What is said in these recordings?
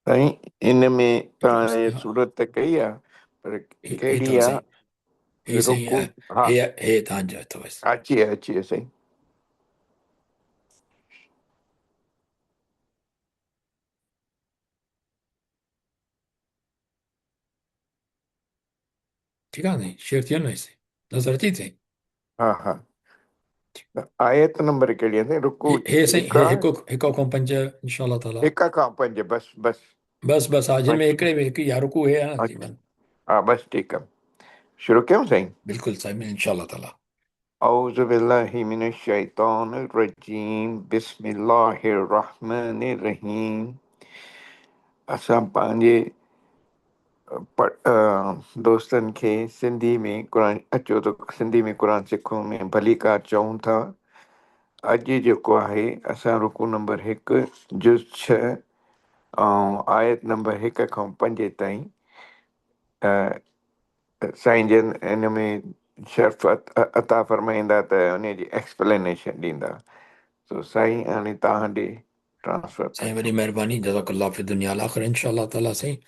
سائين ان ۾ هڪڙو توهان هي ها صورت ته ڪئي آ پر هي هي ڪهڙي اٿو آ سائين هي سائين رڪوع ها هي هي توهان جو اٿو بس. اچي ويو اچي ويو سائين. ٺيڪ آ سائين شيئر ٿي ويو نه سائين نظر اچي سائين. ها ها آيت نمبر ڪهڙي آ سائين رڪوع هي هي سائين هڪ هي آ هڪ هڪ کان پنج انشاء الله تعالي. هڪ کان پنج بس بس. بس بس ها جن ۾ هڪڙي ۾ هڪ ئي آ رڪوع هي آ نه تقريبن. ها بس ٺيڪ آ شروع ڪيون سائين. بلڪل سائين انشاء الله تعالي. اعوذ بالله من الشيطان الرجيم بسم الله الرحمن الرحيم اسان پنهنجي دوستن کي سنڌي ۾ قرآن اچو ته سنڌي ۾ قرآن سکون ۾ ڀليڪار چئون ٿا. اڄ جيڪو آهي اسان رڪوع نمبر هڪ جز ڇهه ۽ آيت نمبر هڪ کان پنج تائين سائين جن ان ۾ شرف عطا فرمائيندا ته ان جي ايڪسپلينيشن ڏيندا. سو سائين هاڻي توهان ڏي ٽرانسفر ٿا سائين وڏي ڪيون. مهرباني جزاڪ الله في الدنيا والآخرة انشاء الله تعالي سائين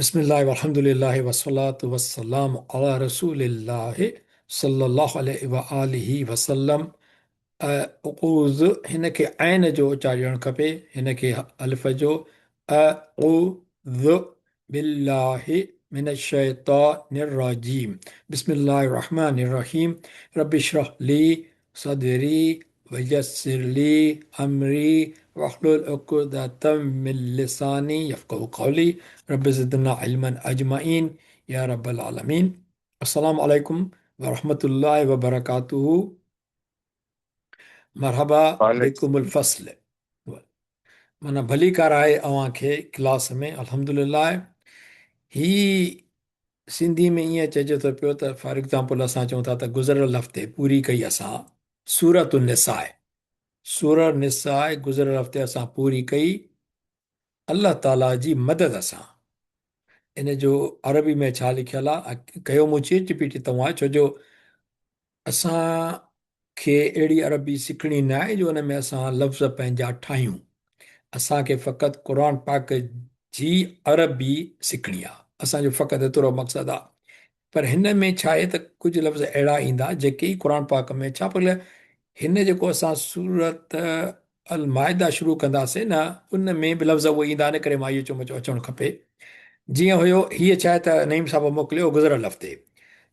بسم الله والحمد لله والصلاة والسلام على رسول الله صلى الله عليه وآله وسلم اعوذ هن کي عين جو اچار ڏيڻ کپي هن کي الف جو اعوذ بالله من الشيطان الرجيم بسم الله الرحمن الرحيم رب اشرح لي صدري ويسر لي امري واحلل عقدة من لساني يفقهوا قولي رب زدنا علما اجمعين يا رب العالمين السلام عليڪم ورحمة الله وبرڪاته مرحبا بكم الفصل معنيٰ ڀليڪار آهي اوهان کي ڪلاس ۾ الحمدلله هي سنڌي ۾ ائين چئجي ٿو پيو ته فار ايگزامپل اسان چئون ٿا ته گذريل هفتي پوري ڪئي اسان سورة النساء سورة النساء گذريل هفتي اسان پوري ڪئي الله تعالي جي مدد سان. ان جو عربي ۾ ڇا لکيل آ ڪيو مون چيٽ جي پي ٽي تون آ ڇو جو اسان کي اهڙي عربي سکڻي نه آهي جو ان ۾ اسان لفظ پنهنجا ٺاهيون. اسان کي فقط قرآن پاڪ جي عربي سکڻي آ. اسان جو فقط ايترو مقصد آ. پر هن ۾ ڇا آهي ته ڪجهه لفظ اهڙا ايندا جيڪي ئي قرآن پاڪ ۾ ڇا پر هن جيڪو اسان سورت المائده شروع ڪنداسين نه ان ۾ به لفظ اهي ايندا ان ڪري مان اهو چيم اچڻ کپي. جيئن هيو هيء ڇا آهي ته نعيم صاحب موڪليو گذريل هفتي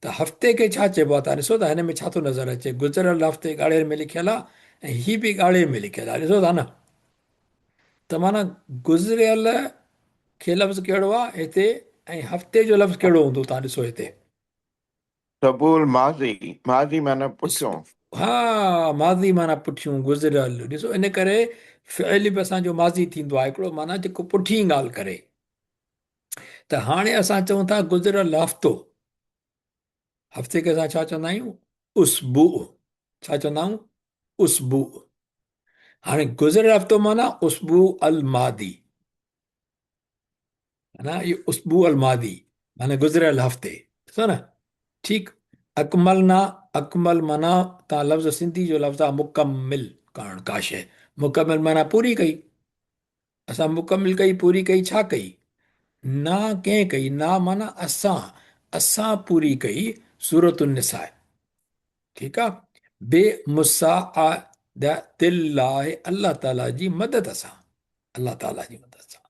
ته هفتي کي ڇا چئبو آهي تان ڏسو ٿا هن ۾ ڇا ٿو نظر اچي گذريل هفتي ڳاڙهي ۾ لکيل آهي ۽ هي به ڳاڙهي ۾ لکيل آهي ڏسو ٿا نه ته معنيٰ گذريل کي لفظ ڪهڙو آهي هتي ۽ هفتي جو لفظ ڪهڙو هوندو تان ڏسو هتي. سبوع الماضي، ماضي معنيٰ پٺيون. ها ماضي معنيٰ پٺيون گذريل ڏسو ان ڪري فعل به اسان جو ماضي ٿيندو آهي هڪڙو معنيٰ جيڪو پٺين ڳالهه ڪري ته هاڻي اسان چئون ٿا گذريل هفتو هفتي کي اسان ڇا چوندا آهيون اسبوع ڇا چوندا آهيون اسبوع هاڻي گذريل هفتو معنيٰ اسبوع الماضي معنيٰ اهو اسبوع الماضي معنيٰ گذريل هفتي ڏسو نه ٺيڪ اڪملنا اڪمل معنيٰ تان لفظ سنڌي جو لفظ آ مڪمل ڪرڻ ڪا شيء مڪمل معنيٰ پوري ڪئي اسان مڪمل ڪئي پوري ڪئي ڇا ڪئي نا ڪنهن ڪئي نا معنيٰ اسان اسان پوري ڪئي سورة النساء ٺيڪ آ بي مساعدت الله الله تعالي جي مدد سان الله تعالي جي مدد سان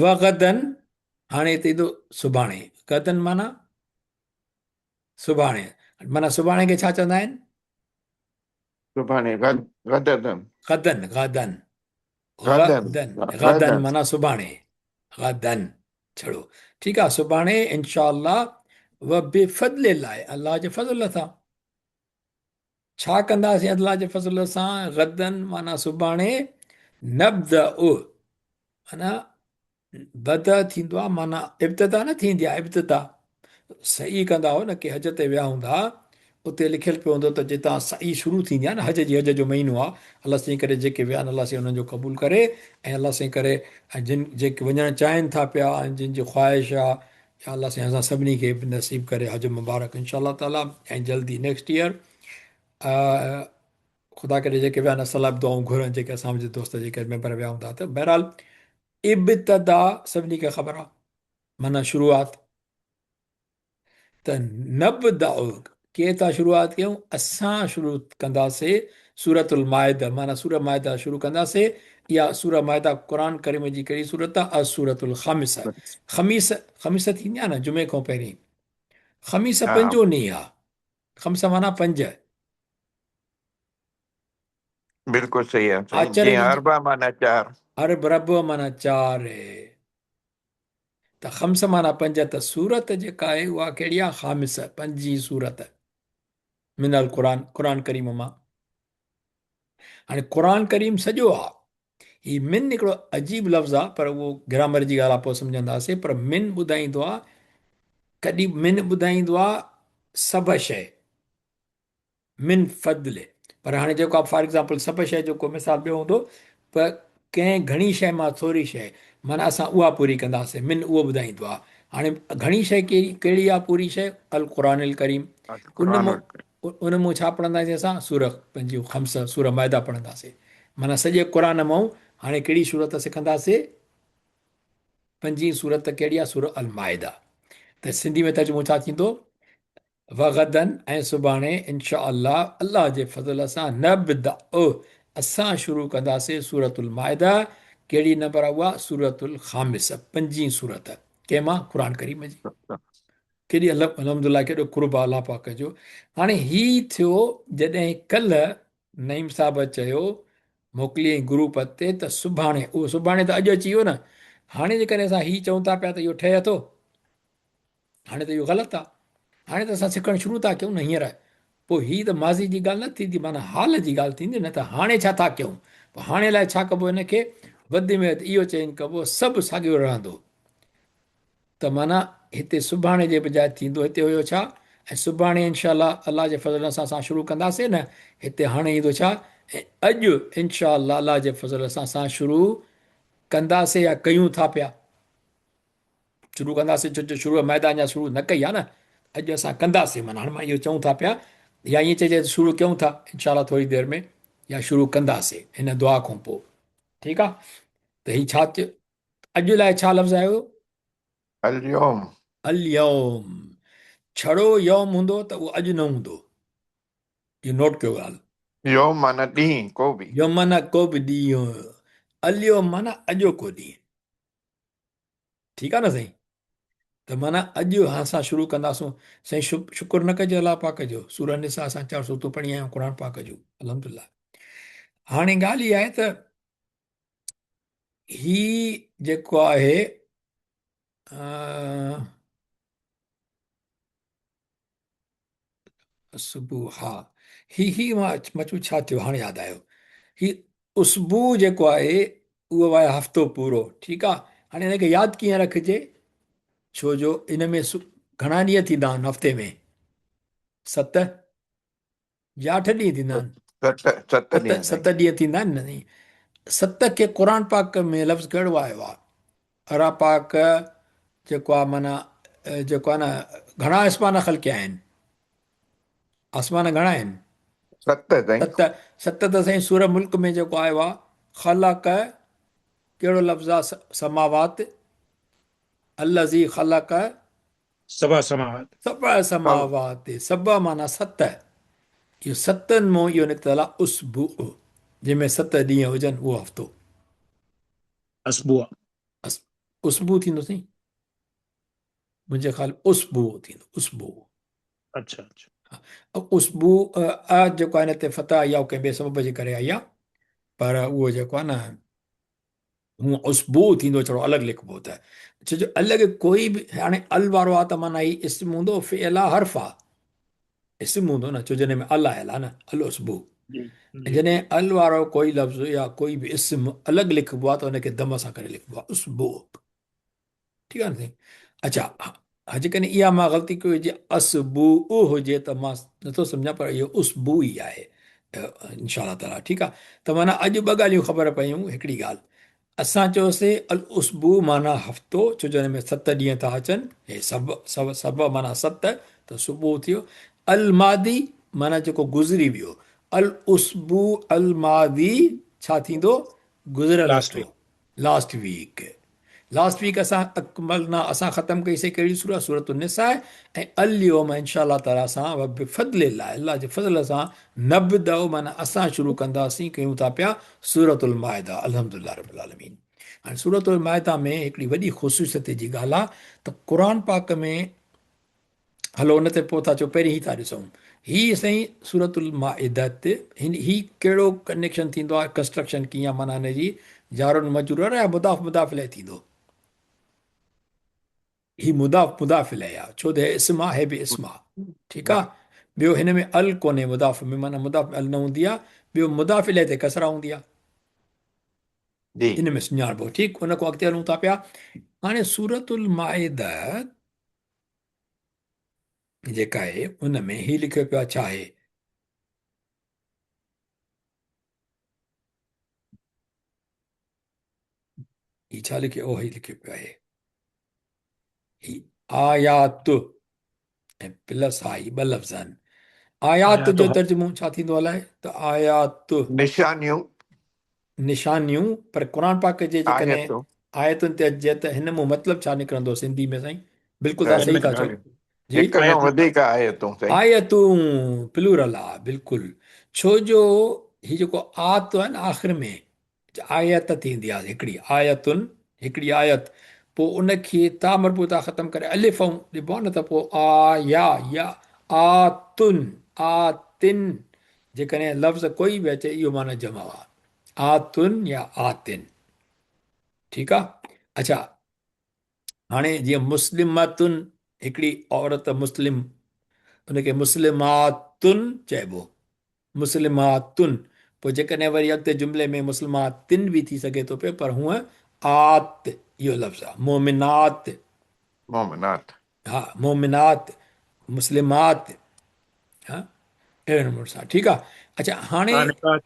وغدن هاڻي هتي ايندو سڀاڻي غدن معنيٰ سڀاڻي معنيٰ سڀاڻي کي ڇا چوندا آهن سڀاڻي غدن غدن غدن غدن غدن معنيٰ سڀاڻي غدن ڇڙو ٺيڪ آ سڀاڻي انشاء الله وبفضل الله الله جي فضل سان ڇا ڪنداسين الله جي فضل سان غدن معنيٰ سڀاڻي نبدأ معنيٰ بدء ٿيندو آهي معنيٰ ابتدا نه ٿيندي آهي ابتدا سعي ڪندا هو نه ڪي حج تي ويا هوندا اتي لکيل پيو هوندو ته جتان سعي شروع ٿيندي آهي نه حج جي حج جو مهينو آهي الله سائين ڪري جيڪي ويا آهن الله سائين انهن جو قبول ڪري ۽ الله سائين ڪري ۽ جن جيڪي وڃڻ چاهين ٿا پيا ۽ جن جي خواهش آهي يا الله سائين اسان سڀني کي نصيب ڪري حج مبارڪ انشاء الله تعالي ۽ جلدي نيڪسٽ ايئر خدا ڪري جيڪي ويا آهن اسان لاء به دعائون گهرن جيڪي اسان جي دوست جيڪي ميمبر ويا هوندا ته بهرحال ابتدا سڀني کي خبر آ معنيٰ شروعات. ته نبدأ ڪي ٿا شروعات ڪيون اسان شروع ڪنداسي سورة المائده معنيٰ سورة مائده شروع ڪنداسي. اها سورة مائده قرآن ڪريم جي ڪهڙي سورت آ؟ السورة الخامسه. خميس، خميس ٿيندي آ نه جمعي کان پهرين. خميس پنجون ڏينهن آ. خمسه معنيٰ پنج. بلڪل صحيح آ سائين. جيئن اربع معنيٰ چار. ارب ربع معنيٰ چار. ته خمس معنيٰ پنج ته سورت جيڪا آهي اها ڪهڙي آهي؟ خامسه، پنجين سورت من القرآن، قرآن ڪريم مان. هاڻي قرآن ڪريم سڄو آهي. هي من هڪڙو عجيب لفظ آهي پر اهو گرامر جي ڳالهه آهي پوء سمجهنداسين. پر من ٻڌائيندو آهي، ڪڏهن من ٻڌائيندو آهي سڀ شيء من فضل. پر هاڻي جيڪو آ فار ايگزامپل سڀ شيء جو ڪو مثال ٻيو هوندو پر ڪنهن گهڻي شيء مان ٿوري شيء معنيٰ اسان اها پوري ڪنداسين. من اهو ٻڌائيندو آ. هاڻي گهڻي شيء ڪهڙي آ پوري شيء؟ القرآن الڪريم. ان مون ڇا پڙهنداسين اسان؟ سورة پنهنجي خمسه سورة مائده پڙهنداسين. معنيٰ سڄي قرآن مون هاڻي ڪهڙي سورت سکنداسين؟ پنجين سورت ڪهڙي آ؟ سورة المائده. ته سنڌي ۾ ترجمو ڇا ٿيندو؟ وغداً ۽ سڀاڻي ان شاء الله الله جي فضل سان نبدأ اسان شروع ڪنداسين سورة المائده ڪهڙي نمبر آ اها؟ سورة الخامسه پنجين سورت ڪنهن مان؟ قرآن ڪريم جي. ڪيڏي الحمدلله ڪيڏو قرب آ الله پاڪ جو. هاڻي هي ٿيو جڏهن ڪلهه نعيم صاحب چيو موڪلي ۽ گروپ تي ته سڀاڻي، اهو سڀاڻي ته اڄ اچي ويو نه، هاڻي جيڪڏهن اسان هي چئون ٿا پيا ته اهو ٺهي اٿو؟ هاڻي ته اهو غلط آ. هاڻي ته اسان سکڻ شروع ٿا ڪيون نه هينئر. پوء هي ته ماضي جي ڳالهه نه ٿيندي معنيٰ حال جي ڳالهه ٿيندي نه ته هاڻي ڇا ٿا ڪيون. پوء هاڻي لاء ڇا ڪبو هن کي وڌ ۾ وڌ اهو چئن ڪبو سڀ ساڳيو رهندو ته معنيٰ هتي سڀاڻي جي بجاء ٿيندو هتي هيو ڇا ۽ سڀاڻي انشاء الله الله جي فضل سان اسان شروع ڪنداسين نه هتي هاڻي ايندو ڇا ۽ اڄ انشاء الله الله جي فضل سان اسان شروع ڪنداسين يا ڪيون ٿا پيا. شروع ڪنداسين ڇو جو شروع ميدان جا شروع نه ڪئي آهي نه اڄ اسان ڪنداسين معنيٰ هاڻي مان اهو چئون ٿا پيا يا ائين چئجي ته شروع ڪيون ٿا انشاء الله ٿوري دير ۾ يا شروع ڪنداسين هن دعا کان پوء ٺيڪ آهي ته هي ڇا ٿيو اڄ لاء ڇا لفظ آيو؟ اليوم. اليوم ڇڙو يوم هوندو ته اهو اڄ نه هوندو. اهو نوٽ ڪيو ڳالهه. يوم معنيٰ ڏينهن ڪو به. يوم معنيٰ ڪو به ڏينهن. اليوم معنيٰ اڄوڪو ڏينهن. ٺيڪ آ نه سائين ته معنيٰ اڄ اسان شروع ڪنداسون سائين شڪر نه ڪجي الله پاڪ جو سورة نساء اسان چار سورتون پڙهي آيا آهيون قرآن پاڪ جو الحمدلله هاڻي ڳالهه اها آهي ته هي جيڪو آهي اسبوع ها هي هي مان مچو ڇا ٿيو هاڻي ياد آيو هي اسبوع جيڪو آهي اهو آهي هفتو پورو ٺيڪ آ هاڻي هن کي ياد ڪيئن رکجي ڇو جو ان ۾ گهڻا ڏينهن ٿيندا آهن هفتي ۾ ست يا اٺ ڏينهن ٿيندا آهن ست ڏينهن ست ڏينهن ٿيندا آهن نه ست کي قرآن پاڪ ۾ لفظ ڪهڙو آيو آهي الله پاڪ جيڪو آ معنيٰ جيڪو آ نه گهڻا آسمان خلقيا آهن آسمان گهڻا آهن ست سائين ست ست ته سائين سورة ملڪ ۾ جيڪو آيو آ خلق ڪهڙو لفظ آ سماوات الذي خلق سبع سماوات سبع سماوات سبع معنيٰ ست اهو ستن مون اهو نڪتل آ اسبوع جنهن ۾ ست ڏينهن هجن اهو هفتو اسبوع. اسبوع ٿيندو سائين منهنجي خيال اسبوع ٿيندو اسبوع. اچھا اچھا. اسبوع ا جيڪو آهي ان تي فتح آئي آهي ڪنهن ٻئي سبب جي ڪري آئي آهي پر اهو جيڪو آهي نه هو اسبوع ٿيندو ڇڙو الڳ لکبو ته ڇو جو الڳ ڪوئي به هاڻي ال وارو آهي ته معنيٰ هي اسم هوندو فعل آهي حرف آهي اسم هوندو نه ڇو جنهن ۾ ال آيل آهي نه الاسبوع ۽ جڏهن ال وارو ڪوئي لفظ يا ڪوئي به اسم الڳ لکبو آهي ته ان کي دم سان ڪري لکبو آهي اسبوع ٺيڪ آهي نه سائين اچھا ها جيڪڏهن اها مان غلطي ڪئي هجي اسبوع هجي ته مان نٿو سمجھان پر اهو اسبوع ئي آهي انشاء الله تعالي ٺيڪ آهي ته معنيٰ اڄ ٻه ڳالهيون خبر پيون هڪڙي ڳالهه اسان چيوسي الاسبوع معنيٰ هفتو، ڇو جو ان ۾ ست ڏينهن ٿا اچن، هي سب، سب، سبع معنيٰ ست، ته سبوع ٿيو. الماضي معنيٰ جيڪو گذري ويو. الاسبوع الماضي ڇا ٿيندو؟ گذريل لاسٽ هفتو، week. Last week. Last week اسان اڪملنا اسان ختم ڪئي سي ڪهڙي سورة سورة النساء ۽ اليوم انشاء الله تعالي اسان وبفضل الله الله جي فضل سان نبدأ معنی اسان شروع ڪنداسين ڪيون ٿا پيا سورة المائده الحمدلله رب العالمين. هاڻي سورة المائده ۾ هڪڙي وڏي خصوصيت جي ڳالهه آ ته قرآن پاڪ ۾ هلو ان تي پوء ٿا چئو پهرين هي ٿا ڏسون هي سائين سورة المائده تي هن هي ڪهڙو ڪنيڪشن ٿيندو آ ڪنسٽرڪشن ڪيئن آ معنيٰ هن جي جار مجرور يا مضاف مضاف اليه ٿيندو هي مضاف مضاف اليه آ ڇو ته هي اسم آ هي به اسم آ ٺيڪ آ ٻيو هن ۾ ال ڪونهي مضاف ۾ معنيٰ مضاف ۾ ال نه هوندي آ ٻيو مضاف اليه تي ڪسرا هوندي آ جي ان ۾ سڃاڻبو ٺيڪ ان کان اڳتي هلون ٿا پيا هاڻي سورة المائده جيڪا آهي ان ۾ هي لکيو پيو آهي ڇا آهي؟ هي ڇا لکيو او هي لکيو پيو آهي هي آيات ۽ پلس آ هي ٻه لفظ آهن آيات جو ترجمو ڇا ٿيندو الائي ته آيات نشانيون نشانيون پر قرآن پاڪ جي جيڪڏهن آيتن تي اچجي ته هن مون مطلب ڇا نڪرندو سنڌي ۾ سائين بلڪل تان صحيح ٿا چئو جي هڪ کان وڌيڪ آيتون سائين آيتون پلورل آ بلڪل ڇو جو هي جيڪو آت آهي نه آخر ۾ آيت ٿيندي آ هڪڙي آيتن هڪڙي آيت پوء ان کي تا مربوطه ختم ڪري الف ۽ ڏبو آ نه ته پوء آيا يا آتن آتن جيڪڏهن لفظ ڪوئي به اچي اهو معنيٰ جمع آ آتن يا آتن ٺيڪ آ اڇا هاڻي جيئن مسلمتن هڪڙي عورت مسلم ان کي مسلماتن چئبو مسلماتن پوء جيڪڏهن وري اڳتي جملي ۾ مسلماتن به ٿي سگهي ٿو پيو پر هونء آت اهو لفظ آ مؤمنات مؤمنات ها مؤمنات مسلمات ها اهڙي نموني سان ٺيڪ آ اڇا هاڻي قانتات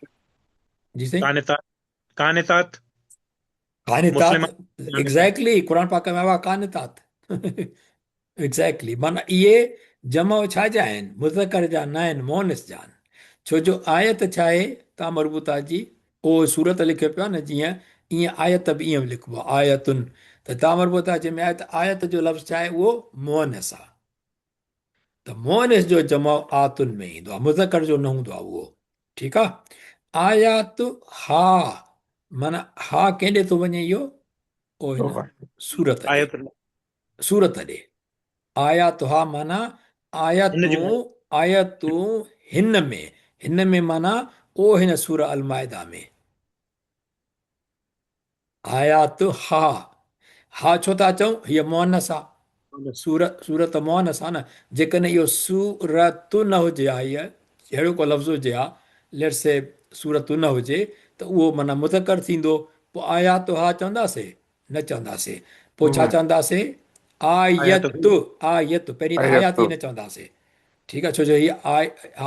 جي سائين قانتات قانتات قانتات مسلمات ايگزيڪٽلي قرآن پاڪ ۾ آيو قانتات ايگزيڪٽلي معنی اهي جمع ڇا جا آهن مذڪر جا نه آهن مؤنث جا آهن ڇو جو آيت ڇا آهي تا مربوطه جي او صورت لکيو پيو آهي نه جيئن ائين آيت به ائين لکبو آهي آيتن ته تا مربوطه جنهن ۾ آيت آيت جو لفظ ڇا آهي اهو مؤنث آهي ته مؤنث جو جمع آتن ۾ ايندو آهي مذڪر جو نه هوندو آهي اهو ٺيڪ آهي آيات ها معنی ها ڪنهن ڏي ٿو وڃي اهو او هن صورت ڏي صورت ڏي آيات ها معنی آيتون آيتون هن ۾ هن ۾ معنی او هن سوره المائده ۾ آيات ها ها ڇو ٿا چئون هيء مؤنث آ سورة سورة مؤنث آ نه جيڪڏهن اهو سورة نه هجي ها هيء اهڙو ڪو لفظ هجي ها ليٽس سي سورة نه هجي ته اهو معنيٰ مذڪر ٿيندو پوء آيات ها چونداسي نه چونداسي پوء ڇا چونداسي آيت آيت پهرين ته آيات ئي نه چونداسي ٺيڪ آ ڇو جو هي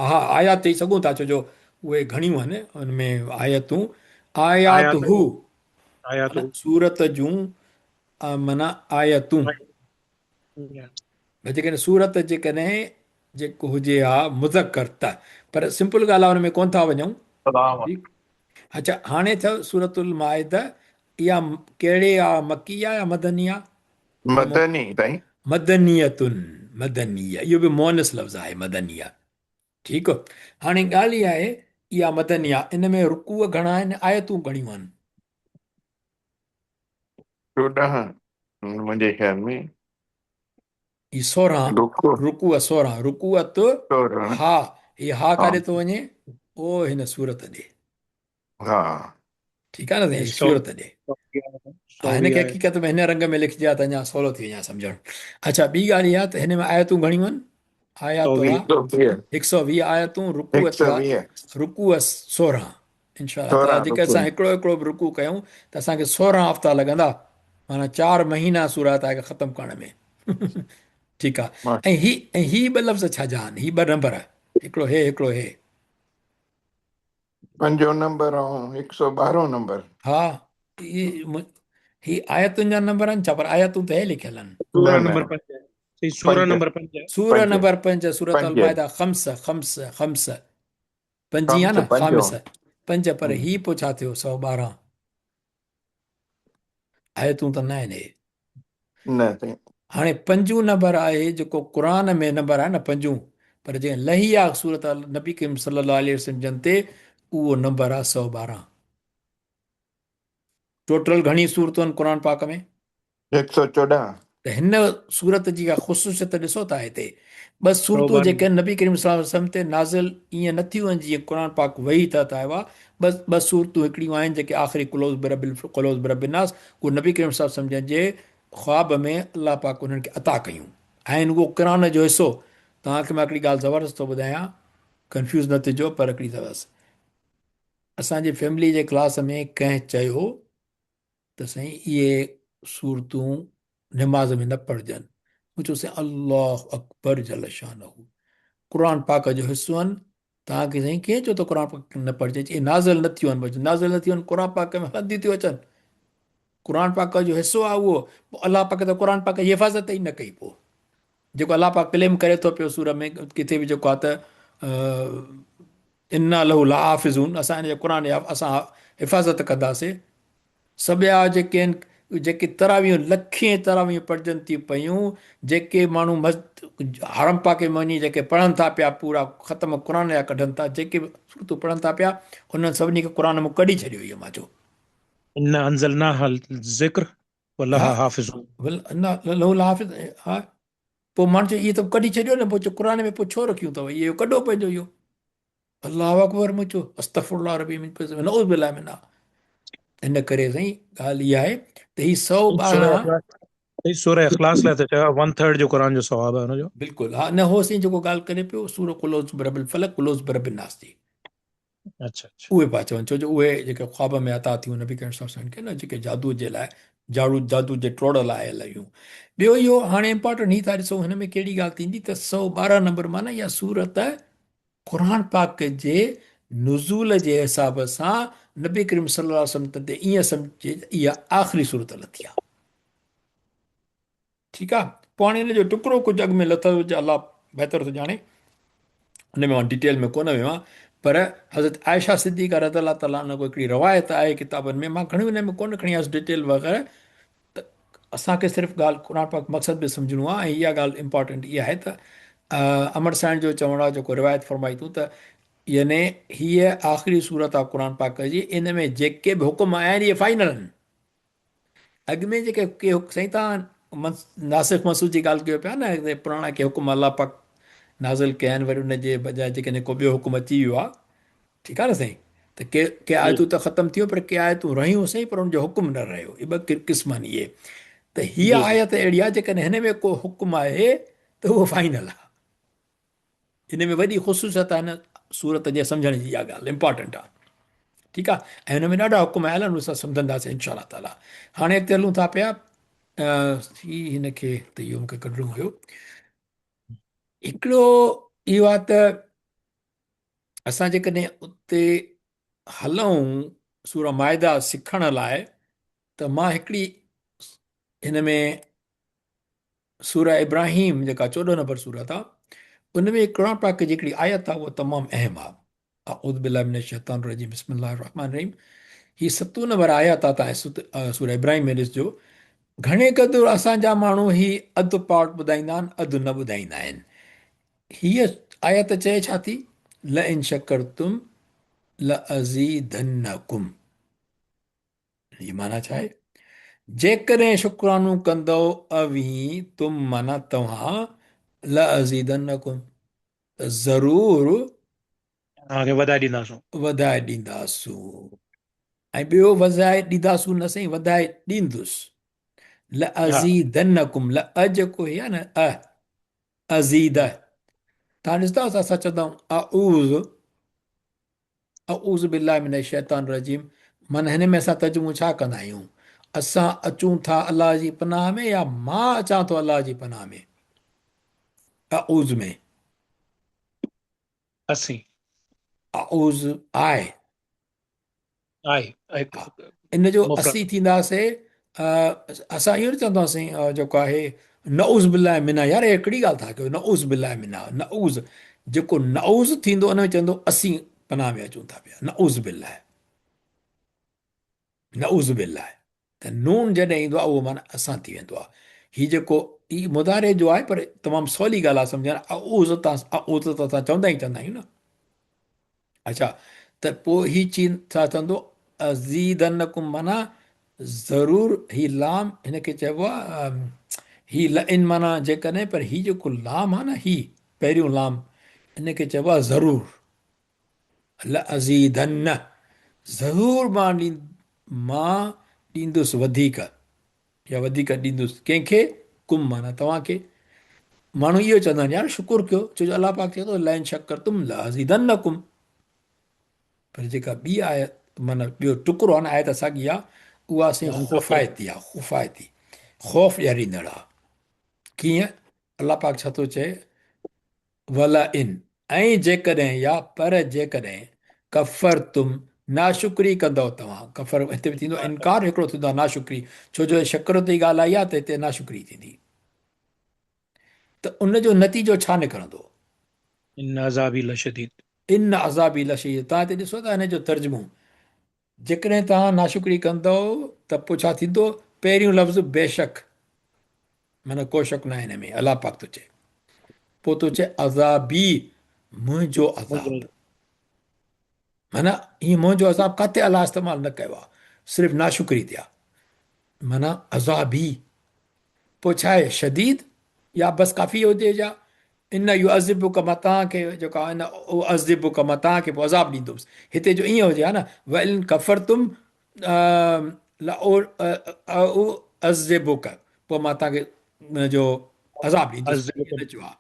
ها آيات چئي سگهون ٿا ڇو جو اهي گهڻيون آهن ان ۾ آيتون آيات هو سورت جون معنيٰ آيتون جيڪڏهن سورت جيڪڏهن جيڪو هجي ها مذڪر ته پر سمپل ڳالهه آ ان ۾ ڪون ٿا وڃون اچھا هاڻي ٿيو سورت المائده اها ڪهڙي آ مڪي آ يا مدني آ مدني سائين. مدنية مدنية اهو به مؤنث لفظ آهي مدنية ٺيڪ هاڻي ڳالهه اها آهي اها مدنية ان ۾ رڪوع گهڻا آهن آيتون گهڻيون آهن. 14 منهنجي خيال ۾. هي 16 رڪوع. رڪوع 16 رڪوع ته 16 ها هي ها ڪاڏي ٿو وڃي او هن سورت ڏي. ها. ٺيڪ آهي نه سائين صورت ڏي ها هن کي حقيقت ۾ هن رنگ ۾ لکجي ها ته اڃا سولو ٿي وڃي ها سمجهڻ اڇا ٻي ڳالهه اها ته هن ۾ آيتون گهڻيون آهن آيات هڪ سو ويهه آيتون رڪوع ٿيا رڪوع سورهن انشاء الله تعالي جيڪي اسان هڪڙو هڪڙو به رڪوع ڪيون ته اسان کي سورهن هفتا لڳندا معنيٰ چار مهينا سورة کي ختم ڪرڻ ۾ ٺيڪ آهي ۽ هي ۽ هي ٻه لفظ ڇا جا آهن هي ٻه نمبر هڪڙو هي هڪڙو هي پنجون نمبر ۽ هڪ سو ٻارهون نمبر. ها هي آيتن جا نمبر آهن ڇا پر آيتون ته هي لکيل آهن. سورة نمبر پنج سي سورة نمبر پنج. سورة نمبر پنج سورة المائده خمس خمس خمس پنجين آهي نه خامس پنج پر هي پوء ڇا ٿيو 112. آيتون ته نه آهن اهي. نه سائين. هاڻي پنجون نمبر آهي جيڪو قرآن ۾ نمبر آهي نه پنجون پر جيڪا لهي آ سورت نبي ڪريم صلي الله عليه وسلم جن تي اهو نمبر آ 112. ٽوٽل گهڻي سورتون آهن قرآن پاڪ ۾؟ 114. ته هن سورت جي ڪا خصوصيت ڏسو ٿا هتي ٻه سورتون جيڪي نبي ڪريم صلي الله عليه وسلم تي نازل ائين نه ٿيون آهن جيئن قرآن پاڪ وحي تحت آيو آهي. ٻه ٻه سورتون هڪڙيون آهن جيڪي آخري قل اعوذ برب قل اعوذ برب الناس اهو نبي ڪريم صلي الله عليه وسلم جن جي خواب ۾ الله پاڪ انهن کي عطا ڪيون آهن اهو قرآن جو حصو. توهان کي مان هڪڙي ڳالهه زبردست ٿو ٻڌايان ڪنفيوز نه ٿجو پر هڪڙي زبردست اسان جي فيملي جي ڪلاس ۾ ڪنهن چيو ته سائين اهي سورتون نماز ۾ نه پڙهجن. مون چيو سائين الله اڪبر جل شانه قرآن پاڪ جو حصو آهن توهان کي سائين ڪنهن چيو ته قرآن پاڪ نه پڙهجي چي نازل نه ٿيون آهن نازل نه ٿيون آهن قرآن پاڪ ۾ هلنديون ٿيون اچن قرآن پاڪ جو حصو آهي اهو پوء الله پاڪ ته قرآن پاڪ جي حفاظت ئي نه ڪئي پوء جيڪو الله پاڪ ڪليم ڪري ٿو پيو سورة ۾ ڪٿي به جيڪو آهي ته انا له لحافظون اسان ان جي قرآن جي اسان حفاظت ڪنداسين. سڀيا جيڪي آهن جيڪي تراويحون لکين تراويحون پڙهجن ٿيون پيون جيڪي ماڻهو مسجد حرم پاڪ ۾ وڃي جيڪي پڙهن ٿا پيا پورا ختم قرآن جا ڪڍن ٿا جيڪي به سورتون پڙهن ٿا پيا انهن سڀني کي قرآن مان ڪڍي ڇڏيو اهو مان چيو. انا انزلناها الذڪر ولها حافظون. انا له لحافظ ها پوء ماڻهو چيو اهي ته ڪڍي ڇڏيو نه پوء چيو قرآن ۾ پوء ڇو رکيون اٿو اهو ڪڍو پنهنجو اهو الله اڪبر مون چيو استغفر الله ربي من پس نعوذ بالله منا ان ڪري سائين ڳالهه اها آهي ته هي 112 سوره اخلاص لاء ته چيو 1 ٿرڊ جو قرآن جو ثواب آهي ان جو بالڪل ها نه هو سائين جيڪو ڳالهه ڪري پيو سوره قل اعوذ برب الفلق قل اعوذ برب الناس جي اچھا اچھا اهي پيا چون ڇو جو اهي جيڪي خواب ۾ عطا ٿيون نبي ڪريم صلي الله عليه وسلم کي نه جيڪي جادو جي لاء جاڙو جادو جي ٽوڙ لاء آيل هيون ٻيو اهو هاڻي امپارٽنٽ هي ٿا ڏسو هن ۾ ڪهڙي ڳالهه ٿيندي ته 112 نمبر معنی اها سورت قرآن پاڪ جي نزول جي حساب سان نبي ڪريم صلي الله عليه وسلم تي ائين سمجهجي ته اها آخري سورت لٿي آهي ٺيڪ آ پوء هاڻي ان جو ٽڪرو ڪجهه اڳ ۾ لٿل هجي الله بهتر ٿو ڄاڻي ان ۾ مان ڊيٽيل ۾ ڪونه ويو آهيان پر حضرت عائشه صديقه رضي الله تعالٰي عنها هڪڙي روايت آهي ڪتابن ۾ مان گهڻي ان ۾ ڪونه کڻي آيس ڊيٽيل وغيره ته اسان کي صرف ڳالهه قرآن پاڪ مقصد به سمجهڻو آهي ۽ اها ڳالهه امپارٽنٽ اها آهي ته امڙ سائڻ جو چوڻ آهي جيڪو روايت فرمائي ٿو ته يعني هيء آخري سورت آهي قرآن پاڪ جي ان ۾ جيڪي به حڪم آيا آهن اهي فائنل آهن اڳ ۾ جيڪي ڪي سائين تان ناسخ منسوخ جي ڳالهه ڪيو پيا نه پراڻا ڪي حڪم الله پاڪ نازل ڪيا آهن وري ان جي بجاء جيڪڏهن ڪو ٻيو حڪم اچي ويو آهي ٺيڪ آهي نه سائين ته ڪي ڪي آيتون ته ختم ٿيون پر ڪي آيتون رهيون سائين پر ان جو حڪم نه رهيو اهي ٻه قسم آهن اهي ته هيء آيت اهڙي آهي جيڪڏهن هن ۾ ڪو حڪم آهي ته اهو فائنل آهي ان ۾ وڏي خصوصيت آهي هن سورت جي سمجهڻ جي اها ڳالهه امپارٽنٽ آهي ٺيڪ آهي ۽ هن ۾ ڏاڍا حڪم آيل آهن اهي سڀ سمجهنداسين انشاء الله تعالي هاڻي اڳتي هلون ٿا پيا هي هن کي ته اهو مونکي ڪڍڻو هيو هڪڙو اهو آهي ته اسان جيڪڏهن اتي هلون سورة مائده سکڻ لاء ته مان هڪڙي هن ۾ سوره ابراهيم جيڪا 14 نمبر سورت آ ان ۾ قرآن پاڪ جي هڪڙي آيت آ اها تمام اهم آ. اعوذ بالله من الشيطان الرجيم بسم الله الرحمن الرحيم هي ستون نمبر آيت آ تان سوره ابراهيم ۾ ڏسجو گهڻي قدر اسان جا ماڻهو هي اڌ پارٽ ٻڌائيندا آهن اڌ نه ٻڌائيندا آهن. هيء آيت چئي ڇا ٿي لئن شڪرتم لازيدنڪم ان جي معنيٰ ڇا آهي؟ جيڪڏهن شڪرانو ڪندؤ اوهين، تم معنيٰ توهان، لازيدنڪم ته ضرور توهان کي وڌائي ڏينداسون. وڌائي ڏينداسون ۽ ٻيو وڌائي ڏينداسون نه سائين وڌائي ڏيندس. لازيدنڪم لأ جيڪو هي آهي نه ا ازيد توهان ڏسندا اسان چوندا آهيون اعوذ اعوذ بالله من الشيطان الرجيم معنيٰ هن ۾ اسان ترجمو ڇا ڪندا آهيون؟ اسان اچون ٿا الله جي پناهه ۾ يا مان اچان ٿو الله جي پناهه ۾؟ اعوذ ۾. اسين. اعوذ آء. آء هڪ ان جو مفرد. اسين ٿينداسي اسان اهو نه چونداسين جيڪو آهي نعوذ بالله منا يار اهي ڪهڙي ڳالهه ٿا ڪيو نعوذ بالله منا نعوذ جيڪو نعوذ ٿيندو ان ۾ چوندو اسين پناهه ۾ اچون ٿا پيا نعوذ بالله نعوذ بالله. ته نون جڏهن ايندو آهي اهو معنيٰ اسان ٿي ويندو آهي. هي جيڪو هي مضارع جو آهي پر تمام سولي ڳالهه آهي سمجهڻ اعوذ تان اعوذ ته اسان چوندا ئي چوندا آهيون نه. اڇا ته پوء هي چين ڇا چوندو ازيدنڪم معنيٰ ضرور هي لام هن کي چئبو آهي هي لئن معنيٰ جيڪڏهن پر هي جيڪو لام آهي نه هي پهريون لام ان کي چئبو آهي ضرور لازيدن ضرور مان مان ڏيندس وڌيڪ يا وڌيڪ ڏيندس ڪنهن کي ڪم معنيٰ توهان کي ماڻهو اهو چوندا آهن يار شڪر ڪيو ڇو جو الله پاڪ چئي ٿو لئن شڪرتم لازيدنڪم پر جيڪا ٻي آيت معنيٰ ٻيو ٽڪرو آهي نه آيت ساڳي آهي اها سائين خوفائتي آهي خوفائتي خوف ڏياريندڙ آهي ڪيئن الله پاڪ ڇا ٿو چئي ولئن، ۽ جيڪڏهن يا پر جيڪڏهن، ڪفرتم، ناشڪري ڪندؤ توهان، ڪفر هتي به ٿيندو انڪار هڪڙو ٿيندو آهي ناشڪري، ڇو جو شڪر تي ڳالهه آئي آهي ته هتي ناشڪري ٿيندي ته ان جو نتيجو ڇا نڪرندو؟ ان عذابي لشديد. ان عذابي لشديد توهان هتي ڏسو ته ان جو ترجمو جيڪڏهن توهان ناشڪري ڪندؤ ته پوء ڇا ٿيندو؟ پهريون لفظ بيشڪ معنيٰ ڪو شڪ ناهي هن ۾ الله پاڪ ٿو چئي. پوء ٿو چئي عذابي منهنجو عذاب معنيٰ هي منهنجو عذاب ڪاٿي الله استعمال نه ڪيو آهي صرف ناشڪري تي آهي معنيٰ عذابي پوء ڇا آهي شديد يا بس ڪافي هجي جا ان يعذبک مان توهان کي جيڪا ان اعذبک مان توهان کي پوء عذاب ڏيندس هتي جو ائين هجي ها نه وان ڪفرتم لاعذبک پوء مان توهان کي جو عذاب ڏيندس ائين نه چيو آهي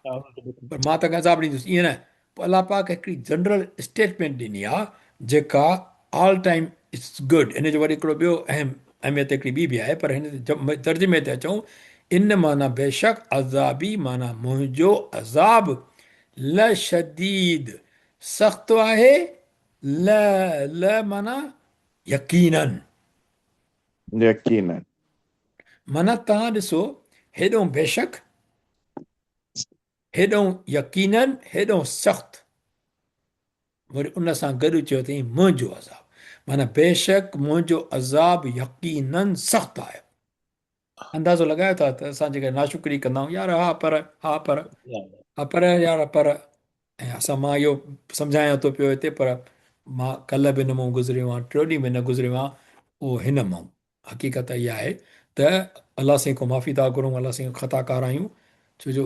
پر مان توهان کي عذاب ڏيندس ائين نه پوء الله پاڪ هڪڙي جنرل اسٽيٽمينٽ ڏني آهي جيڪا آل ٽائيم it's good ان جو وري هڪڙو ٻيو اهم اهميت هڪڙي ٻي به آهي پر هن ترجمي تي اچون ان معنيٰ بيشڪ عذابي معنيٰ منهنجو عذاب لشديد سخت آهي ل ل معنيٰ يقيناً. يقيناً. معنيٰ توهان ڏسو هيڏئون بيشڪ هيڏئون يقيناً هيڏئون سخت. وري ان سان گڏ چيو اٿئين منهنجو عذاب معنيٰ بيشڪ منهنجو عذاب يقيناً سخت آهي. اندازو لڳايو ٿا ته اسان جيڪڏهن ناشڪري ڪندا آهيون يار ها پر ها پر ها پر يار پر ۽ اسان مان اهو سمجهايان ٿو پيو هتي پر مان ڪلهه به هن مون گذريو آهيان ٽيون ڏينهن به نه گذريو آهيان اهو هن مون حقيقت اها آهي ته الله سائين کان معافي ٿا گهرون الله سائين کان خطا ڪار آهيون ڇو جو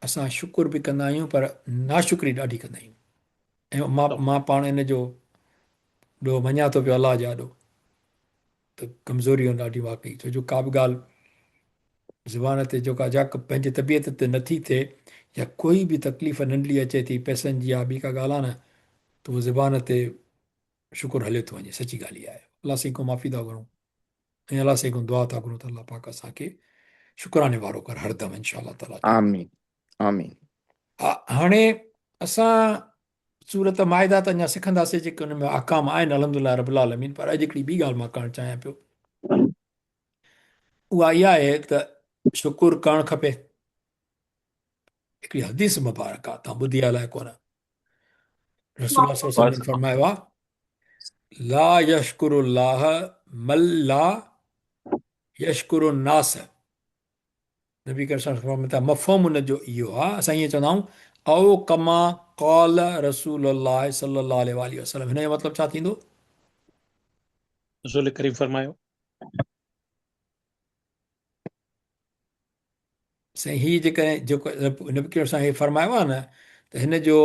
اسان شڪر به ڪندا آهيون پر ناشڪري ڏاڍي ڪندا آهيون ۽ مان مان پاڻ ان جو ڏوهه مڃان ٿو پيو الله جي آڏو ته ڪمزوريون ڏاڍيون واقعي ڇو جو ڪا به ڳالهه زبان تي جيڪا جا پنهنجي طبيعت تي نٿي ٿئي يا ڪوئي به تڪليف ننڍڙي اچي ٿي پئسن جي يا ٻي ڪا ڳالهه آهي نه ته اهو زبان تي شڪر هليو ٿو وڃي سچي ڳالهه اها آهي الله سائين کان معافي ٿا گهرون ۽ الله سائين کان دعا ٿا گهرون ته الله پاڪ اسان کي شڪراني وارو ڪر هر دم انشاء الله تعالي. آمين آمين. هاڻي اسان سورت مائده ته اڃا سکنداسين جيڪي ان ۾ احڪام آهن الحمدلله رب العالمين پر اڄ هڪڙي ٻي ڳالهه مان ڪرڻ چاهيان پيو اها اها آهي ته شڪر ڪرڻ کپي هڪڙي حديث مبارڪ آهي تان ٻڌي الائي ڪونه رسول الله صلي الله عليه وسلم فرمايو آهي لا يشڪر الله من لا يشڪر الناس نبي ڪريم صلي الله عليه وسلم مفهوم ان جو اهو آهي اسان ائين چوندا آهيون او ڪما قال رسول الله صلي الله عليه واله وسلم هن جو مطلب ڇا ٿيندو؟ رسول ڪريم فرمايو. سائين هي جيڪڏهن جيڪو نبي ڪريم صلي الله عليه فرمايو آهي نه ته هن جو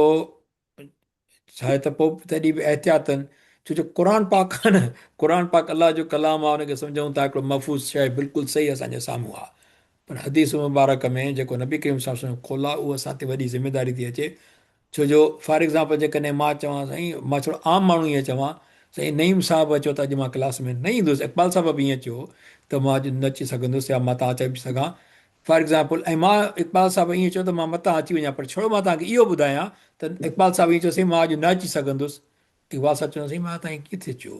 ڇا آهي ته پوء تڏهن به احتياطن ڇو جو قرآن پاڪ آهي نه قرآن پاڪ الله جو ڪلام آهي ان کي سمجهون ٿا هڪڙو محفوظ شيء بلڪل صحيح اسان جي سامهون آهي پر حديث مبارڪ ۾ جيڪو نبي ڪريم صلي الله عليه وسلم قول آهي اهو اسان تي وڏي ذميداري ٿي اچي ڇو جو فار ايگزامپل جيڪڏهن مان چوان سائين مان ڇڙو عام ماڻهو ائين چوان سائين نعيم صاحب چيو ته اڄ مان ڪلاس ۾ نه ايندس اقبال صاحب به ائين چيو ته مان اڄ نه اچي سگهندس يا مان تان اچي به سگهان فار ايگزامپل ۽ مان اقبال صاحب ائين چيو ته مان متان اچي وڃان پر ڇڙو مان توهان کي اهو ٻڌايان ته اقبال صاحب ائين چيو سائين مان اڄ نه اچي سگهندس اقبال صاحب چوندو سائين مان توهان کي ڪيئن ٿي چيو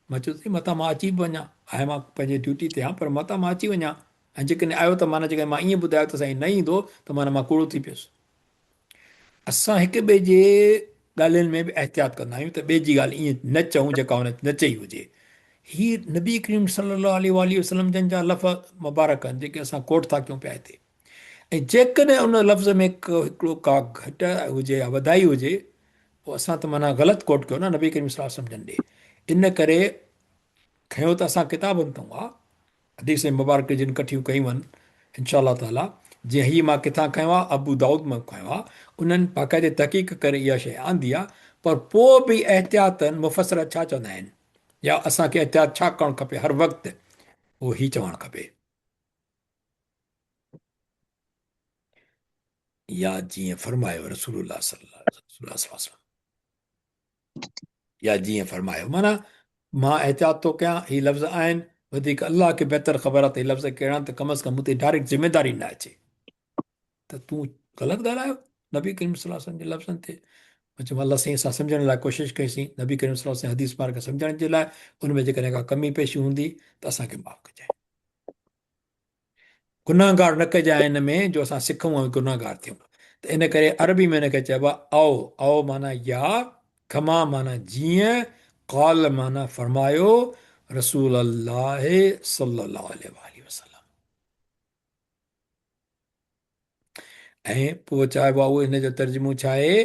مان چيو سائين متان مان اچي به وڃان آهي مان پنهنجي ڊيوٽي تي آهيان پر متان مان اچي وڃان ۽ جيڪڏهن آيو ته معنيٰ جيڪڏهن مان ائين ٻڌايو ته سائين نه ايندو ته معنيٰ مان ڪوڙو ٿي پيس اسان هڪ ٻئي جي ڳالهين ۾ به احتياط ڪندا آهيون ته ٻئي جي ڳالهه ائين نه چئون جيڪا هن نه چئي هجي. هي نبي ڪريم صلي الله عليه واٰله وسلم جن جا لفظ مبارڪ آهن جيڪي اسان ڪوٽ ٿا ڪيون پيا هتي ۽ جيڪڏهن ان لفظ ۾ هڪڙو ڪا گهٽ هجي يا وڌائي هجي پوء اسان ته معنيٰ غلط ڪوٽ ڪيو نه نبي ڪريم صلي الله عليه وسلم جن ڏي. ان ڪري کنيو ته اسان ڪتابن تان آ حديث مبارڪ جن ڪٺيون ڪيون آهن انشاء الله تعالي جيئن هي مان ڪٿان کنيو آ ابو دائود مان کنيو آ انهن باقاعدي تحقيق ڪري اها شيء آندي آ پر پوء به احتياطن مفسر ڇا چوندا آهن يا اسان کي احتياط ڇا ڪرڻ کپي هر وقت اهو هي چوڻ کپي. يا جيئن فرمايو رسول الله صلي الله عليه وسلم يا جيئن فرمايو معنيٰ مان احتياط ٿو ڪيان هي لفظ آهن وڌيڪ الله کي بهتر خبر آهي ته هي لفظ ڪهڙا آهن ته ڪم از ڪم مون تي ڊائريڪٽ ذميداري نه اچي ته تون غلط ڳالهايو نبي ڪريم صلي الله عليه وسلم جي لفظن تي. مان چيم الله سائين اسان سمجهڻ لاء ڪوشش ڪئي سين نبي ڪريم صلي الله عليه وسلم حديث پاڪ کي سمجهڻ جي لاء ان ۾ جيڪڏهن ڪا ڪمي پيشي هوندي ته اسان کي معاف ڪجانء. گنهگار نه ڪجانء ان ۾ جو اسان سکون ۽ گنهگار ٿيون. ته ان ڪري عربي ۾ ان کي چئبو آهي او، او معنيٰ يا، کما معنيٰ جيئن، قال معنيٰ فرمايو رسول الله صلي الله عليه واٰله وسلم. ۽ پوء چئبو آهي ان جو ترجمو ڇا آهي؟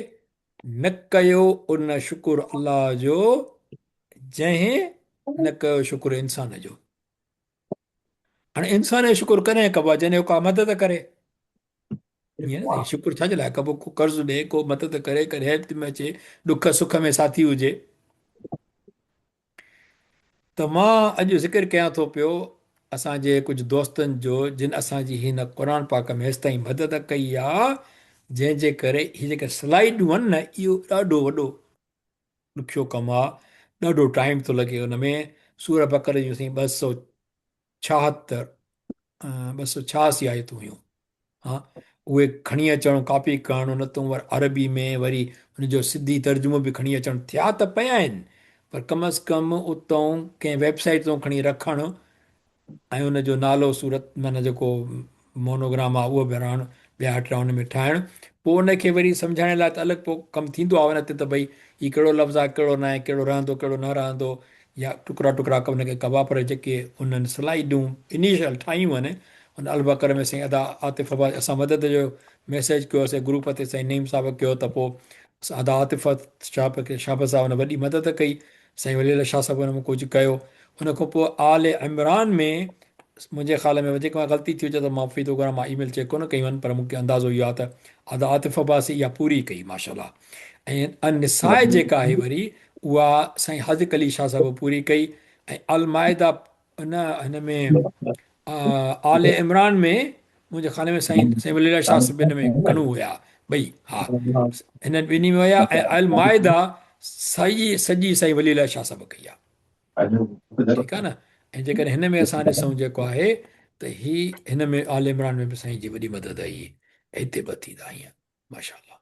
نه ڪيو ان شڪر الله جو جنهن نه ڪيو شڪر انسان جو. هاڻي انسان جو شڪر ڪڏهن ڪبو آهي جڏهن ڪا مدد ڪري. ائين نه شڪر ڇا جي لاء ڪبو؟ ڪو قرض ڏي، ڪو مدد ڪري، ڪڏهن هيلپ ۾ اچي، ڏک سک ۾ ساٿي هجي. ته مان اڄ ذڪر ڪيان ٿو پيو اسان جي ڪجهه دوستن جو جن اسان جي هن قرآن پاڪ ۾ هيستائين مدد ڪئي آ جنهن جي ڪري هي جيڪي سلائيڊون آهن نه اهو ڏاڍو وڏو ڏکيو ڪم آ ڏاڍو ٽائيم ٿو لڳي ان ۾ سورة بقره جون سائين 276 286 آيتون هيون ها اهي کڻي اچڻ ڪاپي ڪرڻ ان تون ور عربي ۾ وري ان جو سنڌي ترجمو به کڻي اچڻ ٿيا ته پيا آهن پر ڪم از ڪم اتون ڪنهن ويب سائيٽ تون کڻي رکڻ ۽ ان جو نالو صورت معنيٰ جيڪو مونوگرام آهي اهو به رهڻ ٻيا هٽڙا ان ۾ ٺاهڻ پوء ان کي وري سمجهائڻ لاء ته الڳ پوء ڪم ٿيندو آهي ان تي ته ڀئي هي ڪهڙو لفظ آهي ڪهڙو ناهي ڪهڙو رهندو ڪهڙو نه رهندو يا ٽڪرا ٽڪرا ان کي ڪبا پر جيڪي انهن سلائيڊون انيشل ٺاهيون آهن ان البقر ۾ سائين ادا عاطف عباس اسان مدد جو ميسيج ڪيو سي گروپ تي سائين نعيم صاحب ڪيو ته پوء ادا عاطف شاپ کي شاپ صاحب ان وڏي مدد ڪئي سائين ولي الله شاهه صاحب ان ۾ ڪجهه ڪيو ان کان پوء آل عمران ۾ منهنجي خيال ۾ جيڪا غلطي ٿي هجي ته معافي ٿو گهران مان اي ميل چيڪ ڪونه ڪيون آهن پر مونکي اندازو اهو آهي ته ادا عاطف عباسي اها پوري ڪئي ماشاءالله ۽ النساء جيڪا آهي وري اها سائين حاذق علي شاهه صاحب پوري ڪئي ۽ المائده نه هن ۾ آل عمران ۾ منهنجي خيال ۾ سائين سائين ولي الله شاهه صاحب هن ۾ گهڻو هيا ٻئي ها هنن ٻنهي ۾ هيا ۽ المائده سڄي سڄي سائين ولي الله شاهه صاحب ڪئي آهي ٺيڪ آهي نه ۽ جيڪڏهن هن ۾ اسان ڏسون جيڪو آهي ته هي هن ۾ آل عمران ۾ به سائين جي وڏي مدد آئي هتي به ٿيندا ائين ماشاء الله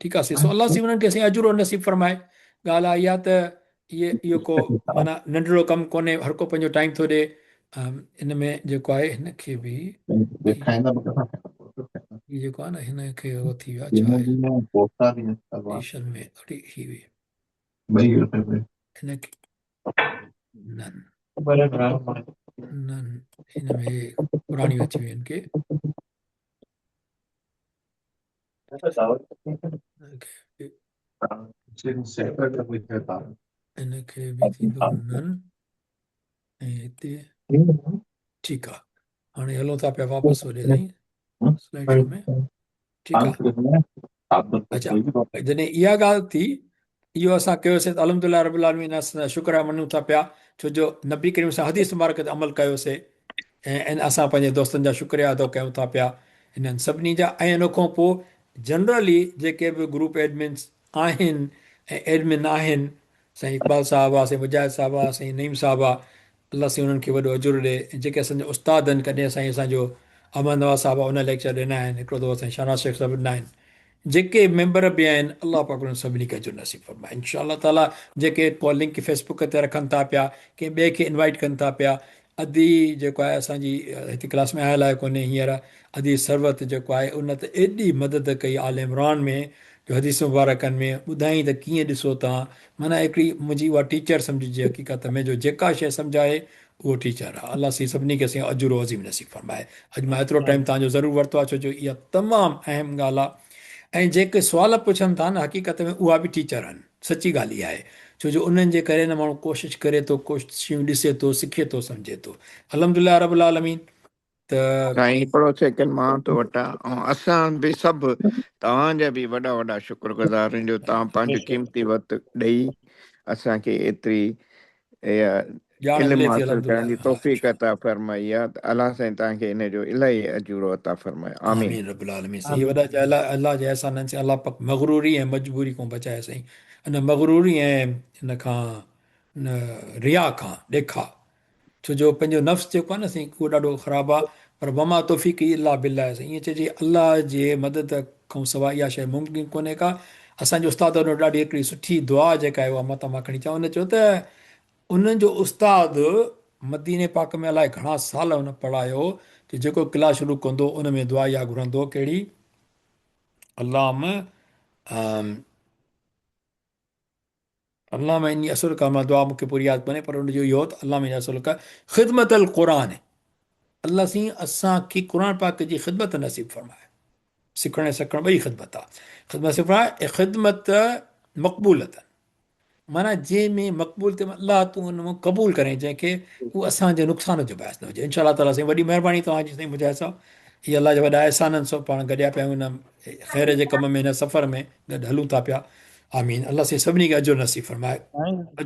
ٺيڪ آ سي سو الله سي انهن کي سائين اجر نصيب فرمائي ڳالهه آ اها ته اهي اهو ڪو معنيٰ ننڍڙو ڪم ڪونهي هر ڪو پنهنجو ٽائيم ٿو ڏي ان ۾ جيڪو آهي هن کي به هي جيڪو آهي نه هن کي هو ٿي ويو ڇا آهي ايشن ۾ اڙي هي وي هن کي نه نه هن ۾ پراڻيون اچي ويون آهن ڪي ان کي به ٿيندو نن ۽ هتي ٺيڪ آ هاڻي هلون ٿا پيا واپس هوڏي سائين سلائيڊ شو ۾ ٺيڪ آ اچھا جڏهن اها ڳالهه ٿي اهو اسان ڪيوسين ته الحمد لله رب العالمين اسان شڪر مڃون ٿا پيا ڇو جو نبي ڪريم سان حديث مبارڪ تي عمل ڪيوسين ۽ اسان پنهنجي دوستن جا شڪريا ادا ڪيون ٿا پيا انهن سڀني جا ۽ ان کان پوء جنرلي جيڪي به گروپ ايڊمنس آهن ۽ ايڊمن آهن سائين اقبال صاحب آ سائين مجاهد صاحب آ سائين نعيم صاحب آ الله سائين انهن کي وڏو اجر ڏي ۽ جيڪي اسان جا استاد آهن ڪڏهن سائين اسان جو احمد نواز صاحب ان ليڪچر ڏنا آهن هڪڙو دفعو سائين شهناز شيخ صاحب ڏنا آهن جيڪي ميمبر به آهن الله پاڪ انهن سڀني کي اجر نصيب فرمائي انشاء الله تعالي جيڪي ڪو لنڪ فيس بڪ تي رکن ٿا پيا ڪنهن ٻئي کي انوائٽ ڪن ٿا پيا ادي جيڪو آهي اسان جي هتي ڪلاس ۾ آيل آهي ڪونهي هينئر ادي ثروت جيڪو آهي ان ته ايڏي مدد ڪئي آل عمران ۾ جو حديث مبارڪن ۾ ٻڌائين ته ڪيئن ڏسو توهان معنيٰ هڪڙي منهنجي اها ٽيچر سمجهجي حقيقت ۾ جو جيڪا شيء سمجهائي اهو ٽيچر آهي الله سائين سڀني کي سائين اجر عظيم نصيب فرمائي اڄ مان ايترو ٽائيم توهان جو ضرور ورتو آهي ڇو جو اها تمام اهم ڳالهه آهي ۽ جيڪي سوال پڇن ٿا نه حقيقت ۾ اها به ٽيچر آهن سچي ڳالهه اها آهي ڇو جو انهن جي ڪري نه ماڻهو ڪوشش ڪري ٿو ڪوششون ڏسي ٿو سکي ٿو سمجهي ٿو الحمدلله رب العالمين ته سائين هڪڙو سيڪنڊ مان ٿو وٺان ۽ اسان به سڀ توهان جا به وڏا وڏا شڪر گذار آهيون جو توهان پنهنجو قيمتي وقت ڏئي اسان کي ايتري اها ڄاڻ علم ملي ٿي حاصل ڪرڻ الحمدلله جي ها توفيق عطا فرمائي آهي ته الله سائين توهان کي ان جو الاهي اجورو عطا فرمائي آمين. آمين رب العالمين سائين وڏا جا الله الله جا احسان آهن سائين الله پاڪ مغروري ۽ مجبوري کان بچائي سائين ان مغروري ۽ ان کان رياء کان ڏيکاء ڇو جو پنهنجو نفس جيڪو آهي نه سائين اهو ڏاڍو خراب آهي پر وما توفيقي الا بالله سائين ائين چئجي الله جي مدد کان سواء اها شيء ممڪن ڪونهي ڪا اسان جي استاد وٽ ڏاڍي هڪڙي سٺي دعا جيڪا آهي اها مان توهان کڻي چوان ان چيو ته انهن جو استاد مديني پاڪ ۾ الائي گهڻا سال هن پڙهايو ته جيڪو ڪلاس شروع ڪندو ان ۾ دعا اها گهرندو ڪهڙي اللهم اللهم اني اسالک مان دعا مونکي پوري ياد ڪونهي پر ان جو اهو ته اللهم اني اسالک خدمت القرآن الله سين اسان کي قرآن پاڪ جي خدمت نصيب فرمائي سکڻ ۽ سکڻ ٻئي خدمت آ خدمت نصيب فرمائي خدمت مقبولت معنی جنهن ۾ مقبول ٿئي الله تون ان مان قبول ڪرين جنهن کي هو اسان جي نقصان جو باعث نه هجي انشاء الله تعالي سائين وڏي مهرباني توهان جي سائين مجاهد صاحب هي الله جا وڏا احسان آهن سو پاڻ گڏيا پيا آهيون ان خير جي ڪم ۾ هن سفر ۾ گڏ هلون ٿا پيا آمين الله سائين سڀني کي اجر نصيب فرمائي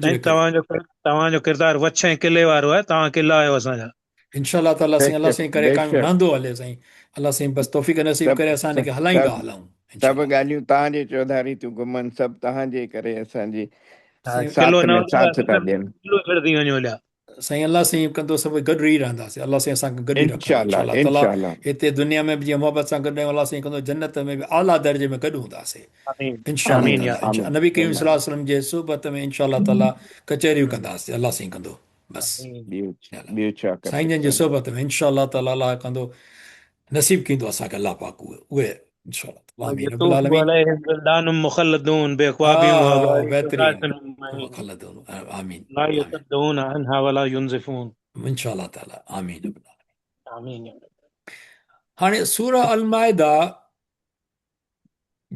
سائين توهان جو توهان جو ڪردار وڇ ۽ قلعي وارو آهي توهان قلعا آهيو اسان جا انشاء الله تعالي سائين الله سائين ڪري قائم بيشڪ رهندو هلي سائين الله سائين بس توفيق نصيب سڀ ڪري اسان کي هلائيندا سڀ هلون انشاء سڀ الله ڳالهيون توهان جي چوڌاري ٿيون گهمن سڀ توهان جي ڪري اسان جي سائين قلعو ساٿ نه ۾ هجي ساٿ ٿا ڏين قلعو ڇڏي وڃو هليا سائين الله سائين ڪندو سڀ گڏ ئي رهنداسين الله سائين اسان کي گڏ ئي رکندو انشاء انشاء الله الله تعالي انشاء الله هتي دنيا ۾ به جيئن محبت سان گڏ آهيون الله سائين ڪندو جنت ۾ به اعليٰ درجي ۾ گڏ هونداسين آمين انشاء الله آمين تعالي يا انشاء آمين نبي ڪريم صلي الله آمين عليه وسلم جي صحبت ۾ انشاء الله تعالي ڪچهريون ڪنداسين الله سائين ڪندو بس آمين ٻيو يلا ٻيو ڇا کپي سائين جن جي سائين صحبت ۾ انشاء الله تعالي الله ڪندو نصيب ڪندو اسان کي الله پاڪ اهي اهي انشاء الله تعالي آمين رب يطوف العالمين عليهم ولدان مخلدون باكواب ها ها واباريق بهترين وكاس من معين مخلدون آمين لا آمين يصدعون عنها ولا ينزفون ان شاء الله تعالي آمين رب العالمين آمين يا رب. هاڻي سوره المائده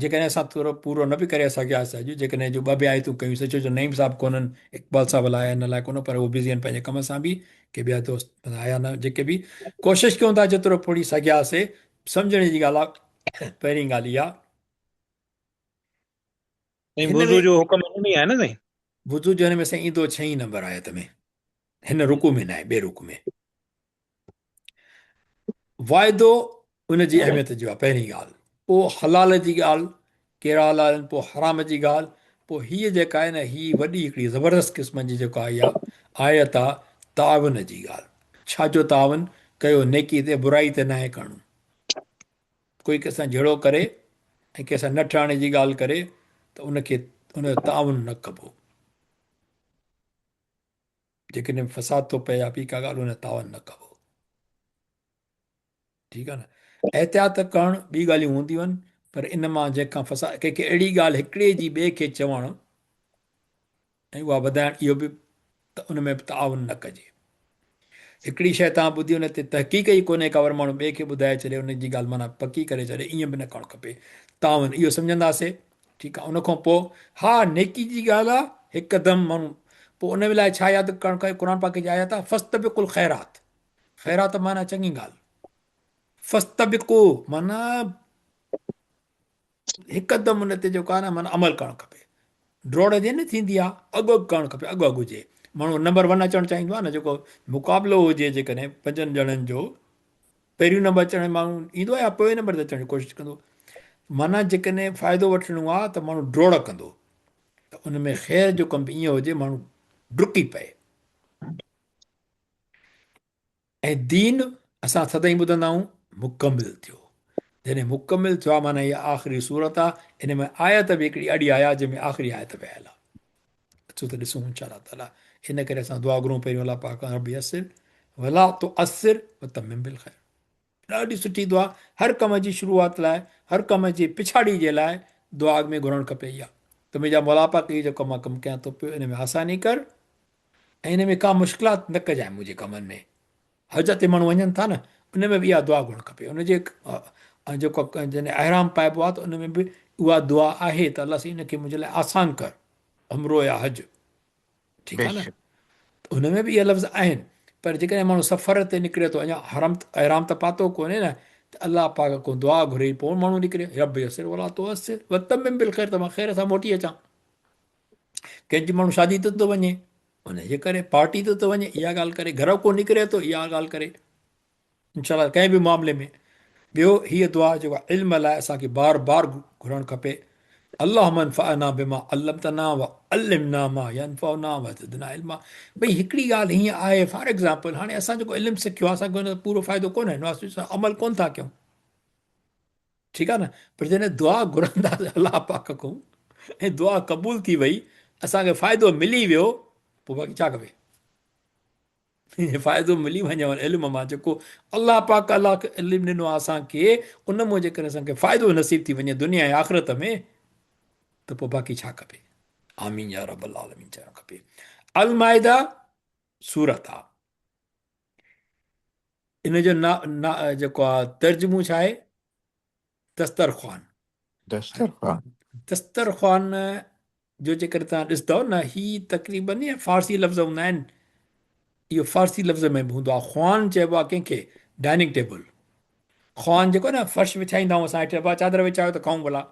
جيڪڏهن اسان ٿورو پورو نه به ڪري سگهياسين اڄ جيڪڏهن جو ٻه به آيتون ڪيون سي ڇو جو نعيم صاحب ڪونهن اقبال صاحب لاء ان لاء ڪونه پر هو بزي آهن پنهنجي ڪم سان به ڪي ٻيا دوست آيا نه جيڪي به ڪوشش ڪيون ٿا جيترو پڙهي سگهياسي سمجهڻ جي ڳالهه آهي پهرين ڳالهه اها سائين هن وضو ۾ جو حڪم هن ۾ آهي نه سائين وضو جو هن ۾ سائين ايندو ڇهين نمبر آيت ۾ هن رڪوع ۾ ناهي ٻئي رڪوع ۾ واعدو ان جي اهميت جو آهي پهرين ڳالهه پوء حلال جي ڳالهه ڪهڙا حلال آهن پوء حرام جي ڳالهه پوء هيء جيڪا آهي نه هي وڏي هڪڙي زبردست قسم جي جيڪا آئي آهي آيت آهي تعاون جي ڳالهه ڇا جو تعاون ڪيو نيڪي تي برائي تي ناهي ڪرڻو ڪوئي ڪنهن سان جهيڙو ڪري ۽ ڪنهن سان نه ٺهڻ جي ڳالهه ڪري ته ان کي ان جو تعاون نه ڪبو جيڪڏهن فساد ٿو پئي يا ٻي ڪا ڳالهه ان تعاون نه ڪبو ٺيڪ آهي نه احتياط ڪرڻ ٻي ڳالهيون هونديون آهن پر ان مان جنهن کان فساد ڪنهن کي اهڙي ڳالهه هڪڙي جي ٻئي کي چوڻ ۽ اها وڌائڻ اهو به ته ان ۾ به تعاون نه ڪجي هڪڙي شيء تان ٻڌي ان تي تحقيق ئي ڪونهي ڪا ور ماڻهو ٻئي کي ٻڌائي ڇڏي ان جي ڳالهه معنيٰ پڪي ڪري ڇڏي ائين به نه ڪرڻ کپي تعاون اهو سمجهنداسي ٺيڪ آ ان کان پوء ها نيڪي جي ڳالهه آ هڪدم ماڻهو پوء ان لاء ڇا ياد ڪرڻ کپي قرآن پاڪ جي آيت آ فاستبقوا الخيرات خيرات معنيٰ چڱي ڳالهه فاستبقوا معنيٰ هڪدم ان تي جيڪو آ نه معنيٰ عمل ڪرڻ کپي ڊوڙ جي نه ٿيندي آ اڳ اڳ ڪرڻ کپي اڳ اڳ هجي ماڻهو نمبر ون اچڻ چاهيندو آ نه جيڪو مقابلو هجي جيڪڏهن پنجن ڄڻن جو پهريون نمبر اچڻ ماڻهو ايندو يا پوئين نمبر تي اچڻ جي ڪوشش ڪندو معنيٰ جيڪڏهن فائدو وٺڻو آ ته ماڻهو ڊوڙ ڪندو ته ان ۾ خير جو ڪم به ائين هجي ماڻهو ڊڪي پئي ۽ دين اسان سدائين ٻڌندا آهيون مڪمل ٿيو جڏهن مڪمل ٿيو آ معنيٰ هي آخري سورت آ ان ۾ آيت به هڪڙي اڙي آيا جنهن ۾ آخري آيت به آيل آ اچو ته ڏسون انشاء الله تعالي ان ڪري اسان دعا گهرون پهريون الله پاڪ کان رب يسر ولا تعسر وتمم بالخير ڏاڍي سٺي دعا هر ڪم جي شروعات لاء هر ڪم جي پڇاڙي جي لاء دعا اڳ ۾ گهرڻ کپي اها ته منهنجا مولا پاڪ هي جيڪو مان ڪم ڪيان ٿو پيو ان ۾ آساني ڪر ۽ ان ۾ ڪا مشڪلات نه ڪجانء منهنجي ڪمن ۾. حج تي ماڻهو وڃن ٿا نه ان ۾ به اها دعا گهرڻ کپي. ان جي جيڪو جڏهن احرام پائبو آهي ته ان ۾ به اها دعا آهي ته الله سائين ان کي منهنجي لاء آسان ڪر عمرو يا حج. ٺيڪ آهي نه ته ان ۾ به اهي لفظ آهن پر جيڪڏهن ماڻهو سفر تي نڪري ٿو اڃا حرم احرام ته پاتو ڪونهي نه ته الله پاڪ کان دعا گهري پوء ماڻهو نڪري رب يسر ولا تعسر وتمم بالخير ته مان خير سان موٽي اچان. ڪنهن جي ماڻهو شادي تي ٿو وڃي ان جي ڪري پارٽي تي ٿو وڃي اها ڳالهه ڪري گهر ڪو نڪري ٿو اها ڳالهه ڪري انشاء الله ڪنهن به معاملي ۾ ٻيو هيء دعا جيڪو علم لاء اسان کي بار بار گهرڻ کپي اللهم انفعنا بما علمتنا وعلمنا ما ينفعنا وزدنا علما. ڀئي هڪڙي ڳالهه هيئن آهي فار ايگزامپل هاڻي اسان جيڪو علم سکيو آهي اسان کي ان جو پورو فائدو ڪونهي نو اسان عمل ڪون ٿا ڪيون ٺيڪ آ نه پر جڏهن دعا گهرنداسين الله پاڪ کان ۽ دعا قبول ٿي وئي اسان کي فائدو ملي ويو پوء باقي ڇا کپي فائدو ملي وڃي ان علم مان جيڪو الله پاڪ الله علم ڏنو آ اسان کي ان مان جيڪڏهن اسان کي فائدو نصيب ٿي وڃي دنيا ۽ آخرت ۾ ته پوء باقي ڇا کپي آمين يا رب العالمين چوڻ کپي المائده سورت آ ان جو جيڪو آ ترجمو ڇا آهي؟ دسترخوان. دسترخوان. دسترخوان جو جيڪڏهن توهان ڏسندؤ نه هي تقريبن يا فارسي لفظ هوندا آهن اهو فارسي لفظ ۾ به هوندو آهي خوان چئبو آهي ڪنهن کي ڊائننگ ٽيبل خوان جيڪو نه فرش وڇائيندا آهيون اسان هيٺ ابا چادر وڇايو ته کائون ڀلا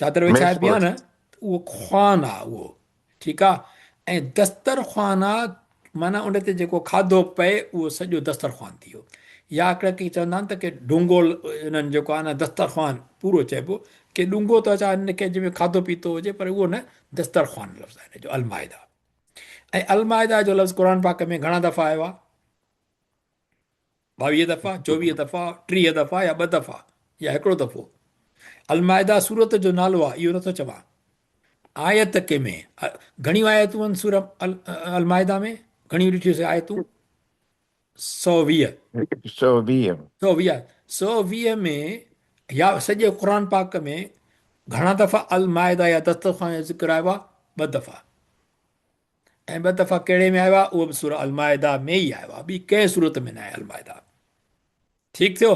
چادر وڇائبي آ نه ته اهو خوان آ اهو ٺيڪ آ ۽ دستر خوان آ معنيٰ ان تي جيڪو کاڌو پئي اهو سڄو دستر خوان ٿي ويو يا هڪڙا ڪي چوندا آهن ته ڪي ڊونگو انهن جيڪو آ نه دستر خوان پورو چئبو ڪي ڊونگو ته اچا ان کي جنهن ۾ کاڌو پيتو هجي پر اهو نه دستر خوان لفظ آهي ان جو المائده ۽ المائده جو لفظ قرآن پاڪ ۾ گهڻا دفعا آيو آ 22 دفعا، 24 دفعا، 30 دفعا يا ٻه دفعا يا هڪڙو دفعو. المائده سورت جو نالو آهي اهو نٿو چوان. آيت ڪي ۾ گهڻيون آيتون آهن سورة المائده ۾ گهڻيون ڏٺيون سي آيتون 120 120 120 120 ۾ يا سڄي قرآن پاڪ ۾ گهڻا دفعا المائده يا دسترخوان جو ذڪر آيو آهي ٻه دفعا. ۽ ٻه دفعا ڪهڙي ۾ آيو آهي اهو به سوره المائده ۾ ئي آيو آهي ٻي ڪنهن سورت ۾ نه آهي المائده ٺيڪ ٿيو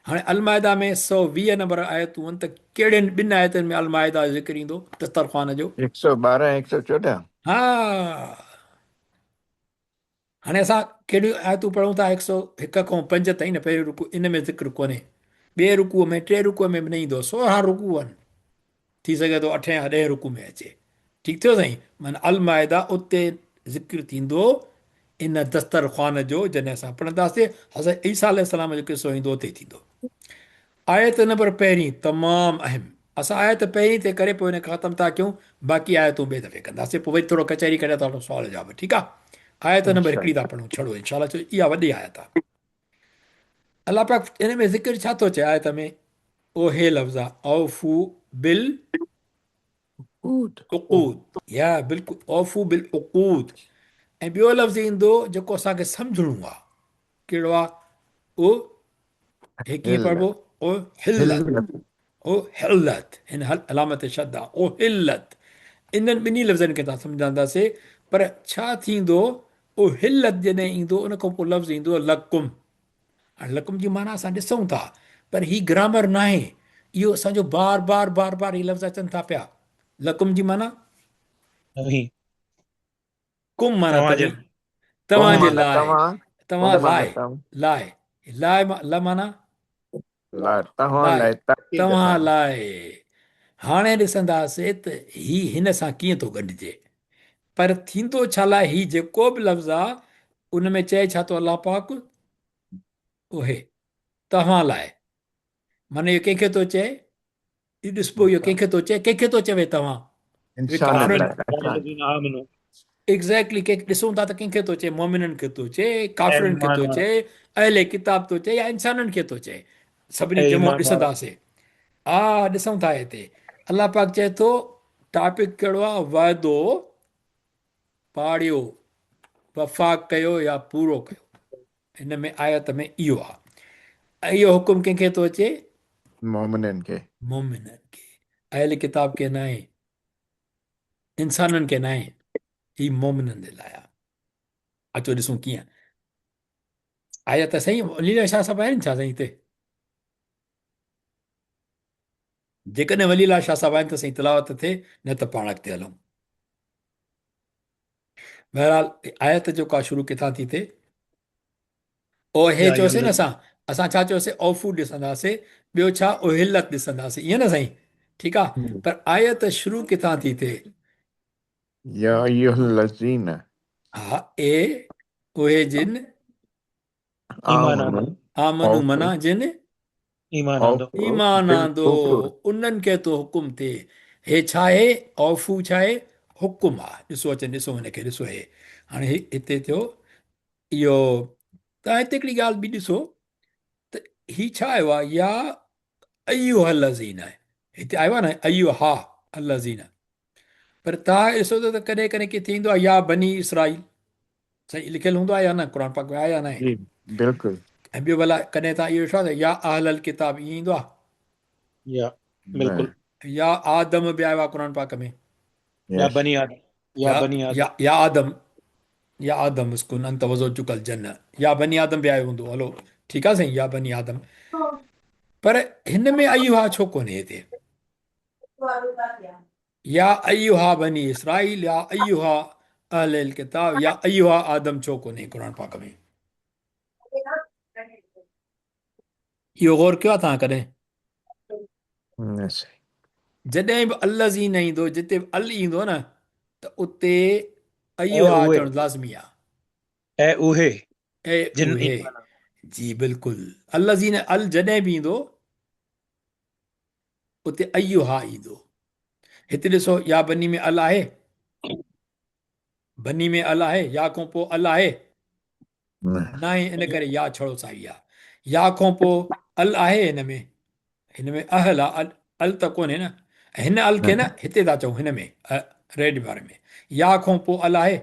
هاڻي المائده ۾ 120 نمبر آيتون آهن ته ڪهڙين ٻن آيتن ۾ المائده جو ذڪر ايندو دسترخوان جو 112 114 ها هاڻي اسان ڪهڙيون آيتون پڙهون ٿا 101 کان 5 تائين نه پهريون رڪوع ان ۾ ذڪر ڪونهي ٻئي رڪوع ۾ ٽي رڪوع ۾ به نه ايندو 16 رڪوع آهن ٿي سگهي ٿو اٺين يا ڏهين رڪوع ۾ اچي. ٺيڪ ٿيو سائين؟ معنيٰ المائده اتي ذڪر ٿيندو ان دسترخوان جو جڏهن اسان پڙهنداسين حضرت عيسيٰ عليه السلام جو قصو ايندو اتي ٿيندو. آيت نمبر پهرين تمام اهم. اسان آيت پهرين تي ڪري پوء ان کي ختم ٿا ڪيون باقي آيتون ٻئي دفعي ڪنداسين پوء وري ٿورو ڪچهري ڪري ٿا وٺون سوال جواب ٺيڪ آ. آيت نمبر هڪڙي ٿا پڙهون ڇڙو انشاء الله ڇو اها وڏي آيت آ. الله پاڪ ان ۾ ذڪر ڇا ٿو چئي آيت ۾ اهي لفظ اوفو بالعقود يا بلڪل اوفو بالعقود ۽ ٻيو لفظ ايندو جيڪو اسان کي سمجهڻو آ ڪهڙو آ او هي ڪيئن پڙهبو او حلت او حلت هن علامت شد آ او حلت انهن ٻنهي لفظن کي تان سمجهنداسي پر ڇا ٿيندو او حلت جڏهن ايندو ان کان پوء لفظ ايندو لڪم هاڻي لڪم جي معنيٰ اسان ڏسون ٿا پر هي گرامر ناهي اهو اسان جو بار بار بار بار هي لفظ اچن ٿا پيا لڪم جي معنيٰ توهين ڪم معنيٰ توهين توهان جي لاء توهان لاء لاء لاء لا معنيٰ توهان لاء توهان لاء هاڻي ڏسنداسي ته هي هن سان ڪيئن ٿو ڳنڍجي پر ٿيندو ڇا لاء هي جيڪو به لفظ آ ان ۾ چئي ڇا ٿو الله پاڪ اهي توهان لاء معنی اهو ڪنهن کي ٿو چئي اهو ڏسبو اهو ڪنهن کي ٿو چئي ڪنهن کي ٿو چوي توهان ايگزيڪٽلي ڪنهن ڏسون ٿا ته ڪنهن کي ٿو چئي مؤمنن کي ٿو چئي ڪافرن کي ٿو چئي اهل ڪتاب ٿو چئي يا انسانن کي ٿو چئي سڀني جمع ڏسنداسي آ ڏسون ٿا هتي الله پاڪ چئي ٿو ٽاپڪ ڪهڙو آ وعدو پاڙيو، وفا ڪيو يا پورو ڪيو. هن ۾ آيت ۾ اهو آ. ۽ اهو حڪم ڪنهن کي ٿو اچي؟ مؤمنن کي. مؤمنن کي. اهل ڪتاب کي ناهي، انسانن کي ناهي، هي مومنن جي لاء آهي. اچو ڏسون ڪيئن آيت. سائين ولي الله شاهه صاحب آهن ڇا سائين هتي؟ جيڪڏهن ولي الله شاهه صاحب آهن ته سائين تلاوت ٿئي، نه ته پاڻ اڳتي هلون. بهرحال آيت جو ڪا شروع ڪٿان ٿي ٿئي؟ او هي چيوسي نه اسان، اسان ڇا چيوسي؟ اوفو ڏسنداسي، ٻيو ڇا؟ اهلت ڏسنداسي، ائين نه سائين؟ ٺيڪ آ، پر آيت شروع ڪٿان ٿي ٿئي؟ يا ايها الذين. ها، اي اهي جن. ايمان آندو. آمنو معنيٰ جن ايمان آندو. ايمان آندو، انهن کي ٿو حڪم ٿئي. هي ڇا آهي؟ اوفو ڇا آهي؟ حڪم آ. ڏسو اچن، ڏسو هن کي، ڏسو هي هاڻي هي هتي ٿيو اهو. تان هتي هڪڙي ڳالهه ٻي ڏسو ته هي ڇا آيو آ؟ يا ايها الذين آهي، هتي آيو آ نه ايها الذين، پر تان ڏسو ته ڪڏهن ڪڏهن ڪٿي ايندو آ يا بني اسرائيل. صحيح لکيل هوندو آهي يا نه؟ قرآن پاڪ ۾ آهي يا نه آهي؟ جي بلڪل. ۽ ٻيو ڀلا ڪڏهن تان اهو ڏٺو آهي ته يا اهل الڪتاب ائين ايندو آهي؟ يا بلڪل. يا آدم به آيو آهي قرآن پاڪ ۾. يا بني آدم، يا بني آدم، يا يا آدم، يا آدم اسڪن انت وزوجك الجنه، يا بني آدم به آيو هوندو. هلو ٺيڪ آهي سائين، يا بني آدم، پر هن ۾ ايها ڇو ڪونهي هتي؟ يا ايها بني اسرائيل، يا ايها اهل الڪتاب، يا ايها آدم ڇو ڪونهي قرآن پاڪ ۾؟ اهو غور ڪيو آهي توهان ڪڏهن؟ نه سائين. جڏهن به الذين ايندو، جتي به ال ايندو نه ته اتي ايها اچڻ لازمي آهي. اي اهي، اي اهي، جي بلڪل. الذين ال جڏهن به ايندو اتي ايها ايندو. هتي ڏسو يا بني ۾ ال آهي، بني ۾ ال آهي، يا کان پوء ال آهي ناهي، ان ڪري يا ڇڙو ساڳي آهي. يا کان پوء ال آهي هن ۾، هن ۾ اهل آ، ال ته ڪونهي نه، هن ال کي نه هتي ٿا چئون هن ۾ ريڊ واري ۾ يا کان پوء ال آهي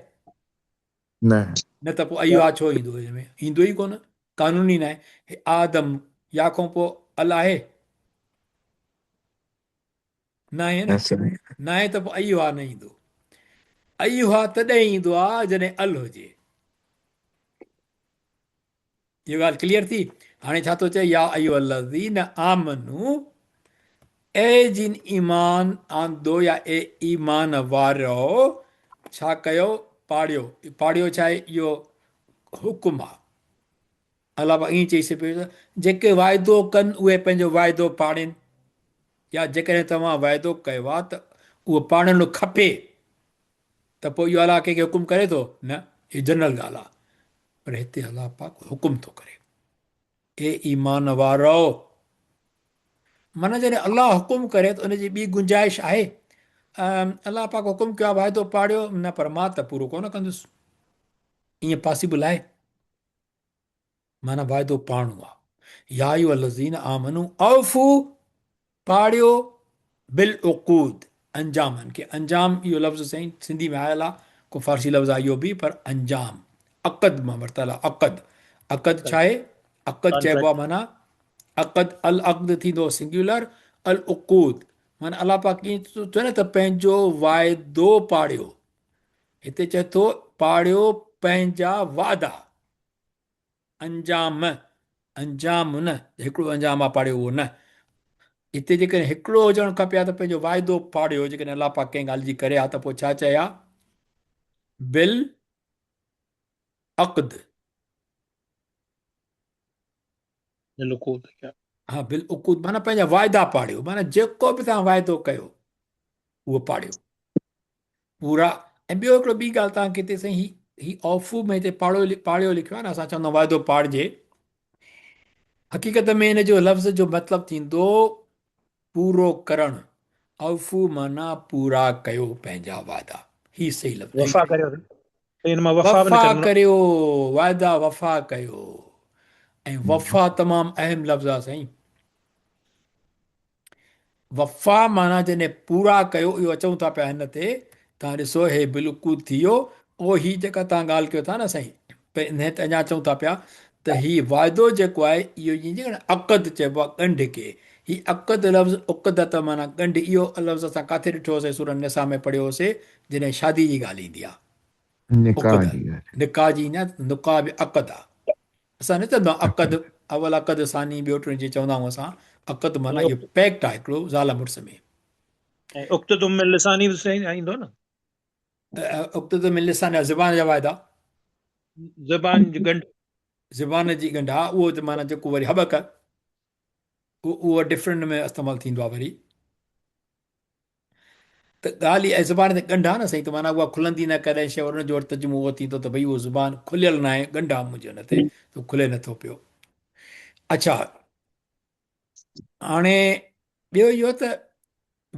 نه، نه ته پوء ايها ڇو ايندو؟ هن ۾ ايندو ئي ڪونه، قانوني ناهي. آدم يا کان پوء ال آهي ناهي نه، ناهي ته پوء ايها نه ايندو. ايها تڏهن ايندو آ جڏهن ال هجي. اها ڳالهه ڪليئر ٿي؟ هاڻي ڇا ٿو چئي؟ يا ايها الذين آمنو، اي جن ايمان آندو يا اي ايمان وارؤ، ڇا ڪيو؟ پاڙيو. پاڙيو ڇا آهي؟ اهو حڪم آ. الله پاڪ ائين چئي سگهي ٿو جيڪي واعدو ڪن اهي پنهنجو واعدو پاڙين، يا جيڪڏهن توهان واعدو ڪيو آ ته اهو پاڙڻ کپي، ته پوء اهو الله ڪنهن کي حڪم ڪري ٿو؟ نه، هي جنرل ڳالهه آ. پر هتي الله پاڪ حڪم ٿو ڪري، اي ايمان وارؤ! معنيٰ جڏهن الله حڪم ڪري ته ان جي ٻي گنجائش آهي؟ الله پاڪ حڪم ڪيو آهي واعدو پاڙيو، نه پر مان ته پورو ڪونه ڪندس، ائين پاسيبل آهي؟ معنيٰ واعدو پاڙڻو آهي. يا ايها الذين آمنوا اوفو، پاڙيو، بالعقود، انجامن کي. انجام اهو لفظ سائين سنڌي ۾ آيل آهي، ڪو فارسي لفظ آهي اهو به، پر انجام عقد مان ورتل آهي. عقد، عقد ڇا آهي؟ عقد چئبو آهي معنيٰ عقد، العقد ٿيندو سنگيولر، العقود معنيٰ الله پاڪ ائين ٿو چئي نه ته پنهنجو واعدو پاڙيو، هتي چئي ٿو پاڙيو پنهنجا وعدا. انجام، انجام نه، هڪڙو انجام آ پاڙيو اهو نه. هتي جيڪڏهن هڪڙو هجڻ کپي ها ته پنهنجو واعدو پاڙيو، جيڪڏهن الله پاڪ ڪنهن ڳالهه جي ڪري ها ته پوء ڇا چئي ها؟ بالعقد. بالعقود. ها بالعقود معنيٰ پنهنجا واعدا پاڙيو، معنيٰ جيڪو به توهان واعدو ڪيو اهو پاڙيو پورا. ۽ ٻيو هڪڙو ٻي ڳالهه توهان کي هتي سائين هي هي اوفو ۾ هتي پاڙو پاڙيو لکيو آهي نه، اسان چوندا واعدو پاڙجي، حقيقت ۾ ان جو لفظ جو مطلب ٿيندو پورو ڪرڻ. اوفو معنيٰ پورا ڪيو پنهنجا وعدا، هي صحيح لفظ. وفا ڪريو، ان مان وفا به وفا ڪريو، وعدا وفا ڪيو. ۽ وفا تمام اهم لفظ آهي سائين. وفا معنيٰ جڏهن پورا ڪيو، اهو اچون ٿا پيا هن تي، توهان ڏسو هي بلڪل ٿي ويو. او هي جيڪا توهان ڳالهه ڪيو ٿا نه سائين، پر انهي تي اڃا اچون ٿا پيا ته هي واعدو جيڪو آهي اهو جيئن جيڪڏهن عقد چئبو آهي ڳنڍ کي، هي عقد لفظ عقدت معنيٰ ڳنڍ اهو لفظ اسان ڪاٿي ڏٺو هوسي سورة النساء ۾ پڙهيو هوسي جڏهن شادي جي ڳالهه ايندي آهي. نڪاح عقد جي ڳالهه. نڪاح جي ايندي آهي ته نڪاح به عقد آهي. اسان نه چوندا آهيون عقد اول عقد ثاني ٻيو ٽيون جيئن چوندا آهيون اسان عقد معنيٰ اهو پيڪٽ آهي هڪڙو زال مڙس ۾. ۽ عقد من لساني به صحيح ايندو نه. عقد من لساني زبان جا واعدا. زبان جي ڳنڍ. زبان جي ڳنڍ ها اهو ته معنيٰ جيڪو وري هٻڪ اهو ڊفرنٽ ۾ استعمال ٿيندو آهي وري ته ڳالهه اها زبان تي ڳنڍ آهي نه سائين ته معنيٰ اها کلندي نه ڪڏهن شيء وري ان جو وري ترجمو اهو ٿيندو ته ڀئي اهو زبان کليل نه آهي ڳنڍ آهي منهنجي ان تي ته کلي نٿو پيو اڇا هاڻي ٻيو اهو ته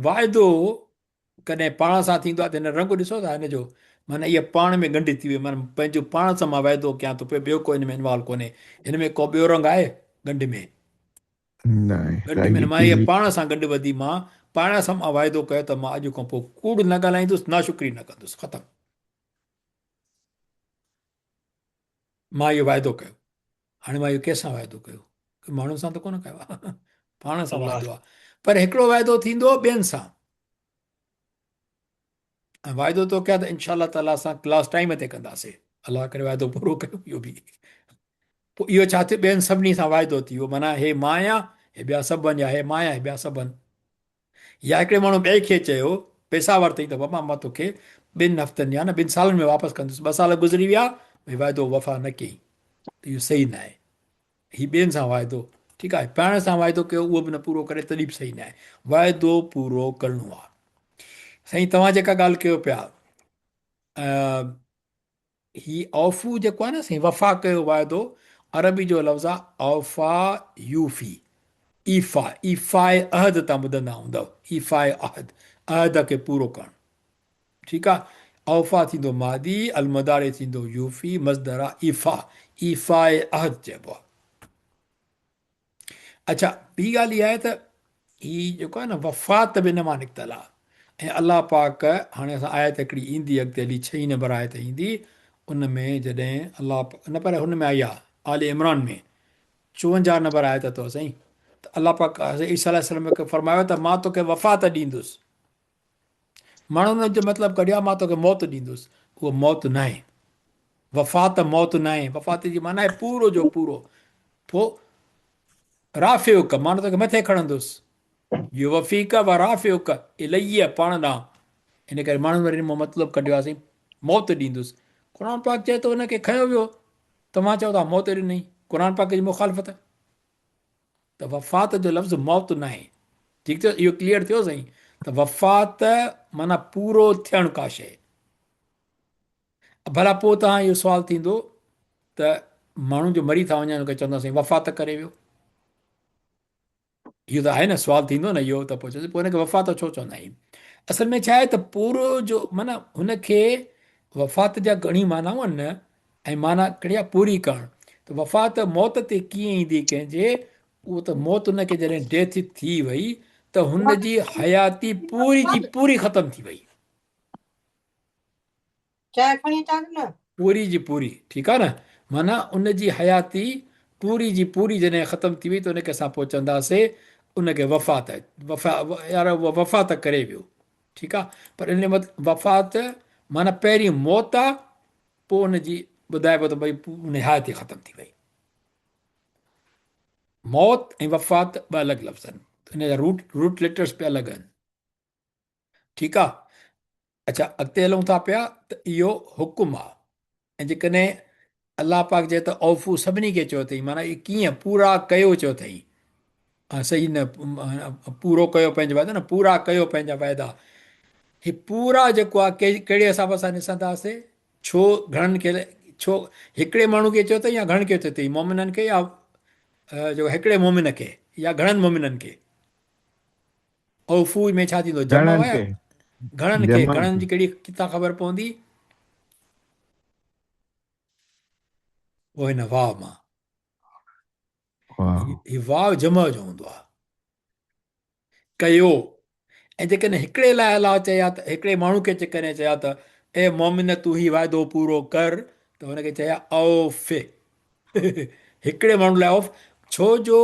واعدو ڪڏهن پاڻ سان ٿيندو آهي ته هن رنگ ڏسو ٿا هن جو معنيٰ اها پاڻ ۾ ڳنڍ ٿي وئي معنيٰ پنهنجو پاڻ سان مان واعدو ڪيان ٿو پيو ٻيو ڪو هن ۾ انوالو ڪونهي هن ۾ ڪو ٻيو رنگ آهي ڳنڍ ۾ ناهي ڳنڍ ۾ مان اها پاڻ سان ڳنڍ وڌي مان پاڻ سان مان واعدو ڪيو ته مان اڄ کان پوء ڪوڙ نه ڳالهائيندس ناشڪري نه ڪندس ختم مان اهو واعدو ڪيو هاڻي مان اهو ڪنهن سان واعدو ڪيو؟ ماڻهن سان ته ڪونه ڪيو آهي، پاڻ سان واعدو آهي. پر هڪڙو واعدو ٿيندو ٻين سان. ۽ واعدو تو ڪيا ته انشاء الله تعالي اسان ڪلاس ٽائيم تي ڪنداسي. الله ڪري واعدو پورو ڪيو اهو به. پوء اهو ڇا ٿيو ٻين سڀني سان واعدو ٿي ويو معنيٰ هي مان آهيان هي ٻيا سڀ آهن يا هي مان آهيان هي ٻيا سڀ آهن. يا هڪڙي ماڻهو ٻئي کي چيو، پئسا ورتئي ته بابا مان توکي ٻن هفتن يا نه ٻن سالن ۾ واپس ڪندس، ٻه سال گذري ويا ڀئي واعدو وفا نه ڪيئي ته اهو صحيح ناهي. هي ٻين سان واعدو ٺيڪ آهي، پاڻ سان واعدو ڪيو اهو به نه پورو ڪري تڏهن به صحيح ناهي. واعدو پورو ڪرڻو آهي. سائين توهان جيڪا ڳالهه ڪيو پيا هي اوفو جيڪو آهي نه سائين وفا ڪيو واعدو عربي جو لفظ آهي اوفا يوفي ايفا ايفاء عهد تان ٻڌندا هوندؤ ايفاء عهد عهد کي پورو ڪرڻ ٺيڪ آهي اوفا ٿيندو ماضي المضارع ٿيندو يوفي مصدر آهي ايفا ايفاء عهد چئبو آهي اڇا ٻي ڳالهه اها آهي ته هي جيڪو آهي نه وفات به ان مان نڪتل آهي ۽ الله پاڪ هاڻي اسان آيت هڪڙي ايندي اڳتي هلي ڇهين نمبر آيت ايندي ان ۾ جڏهن الله نه پر هن ۾ آئي آهي آل عمران ۾ 54 نمبر آيت اٿو سائين ته الله پاڪ حضرت عيسيٰ عليه السلام کي فرمايو ته مان توکي وفات ڏيندس ماڻهن ان جو مطلب ڪڍيو آهي مان توکي موت ڏيندس اهو موت ناهي وفات موت ناهي وفات جي معنيٰ آهي پورو جو پورو پوء رافعڪ مان توکي مٿي کڻندس يوفيڪ و رافعڪ الي پاڻ ڏانهن ان ڪري ماڻهن وري مان مطلب ڪڍيو آهي سائين موت ڏيندس قرآن پاڪ چئي ٿو ان کي کنيو ويو توهان چئو ٿا موت ڏنئي قرآن پاڪ جي مخالفت ته وفات جو لفظ موت ناهي. ٺيڪ ٿيو اهو ڪليئر ٿيو سائين ته وفات معنيٰ پورو ٿيڻ ڪا شيء. ڀلا پوء توهان اهو سوال ٿيندو ته ماڻهو جو مري ٿا وڃن ان کي چوندا سائين وفات ڪري ويو. اهو ته آهي نه سوال ٿيندو نه اهو ته پوء چوندو پوء هن کي وفات ڇو چوندا آهيون؟ اصل ۾ ڇا آهي ته پورو جو معنيٰ هن کي وفات جا گهڻيون معنائون آهن نه ۽ معنيٰ ڪهڙي آهي پوري ڪرڻ ته وفات موت تي ڪيئن ايندي ڪنهن جي اهو ته موت ان کي جڏهن ڊيٿ ٿي وئي ته هن جي حياتي پوري جي پوري ختم ٿي وئي. چانهه کڻي اچان نه. پوري جي پوري ٺيڪ آهي نه معنيٰ ان جي حياتي پوري جي پوري جڏهن ختم ٿي وئي ته ان کي اسان پوء چونداسي ان کي وفات وفا يار وفات ڪري ويو ٺيڪ آهي پر ان جو مطلب وفات معنيٰ پهرين موت آ پوء ان جي ٻڌائبو ته ڀئي ان جي حياتي ختم ٿي وئي. موت ۽ وفات ٻه الڳ لفظ آهن. ان جا روٽ روٽ ليٽرس به الڳ آهن. ٺيڪ آ اڇا اڳتي هلون ٿا پيا ته اهو حڪم آ ۽ جيڪڏهن الله پاڪ چئي ته اوفو سڀني کي چيو اٿئي معنيٰ اهي ڪيئن پورا ڪيو چيو اٿئي صحيح نه پورو ڪيو پنهنجو وعدو نه پورا ڪيو پنهنجا وعدا هي پورا جيڪو آ ڪهڙي حساب سان ڏسنداسي ڇو گهڻن کي ڇو هڪڙي ماڻهو کي چيو اٿئي يا گهڻن کي چيو اٿئي مومنن کي يا جو هڪڙي مومن کي يا گهڻن مومنن کي اوفو ۾ ڇا ٿيندو جمع گهڻن کي گهڻن کي گهڻن جي ڪهڙي ڪٿان خبر پوندي اهو هن واو مان هي واو جمع جو هوندو آهي ڪيو ۽ جيڪڏهن هڪڙي لاء الله چئي ها ته هڪڙي ماڻهو کي جيڪڏهن چئي ها ته اي مومن تون هي واعدو پورو ڪر ته هن کي چئي ها اوف هڪڙي ماڻهو لاء اوف ڇو جو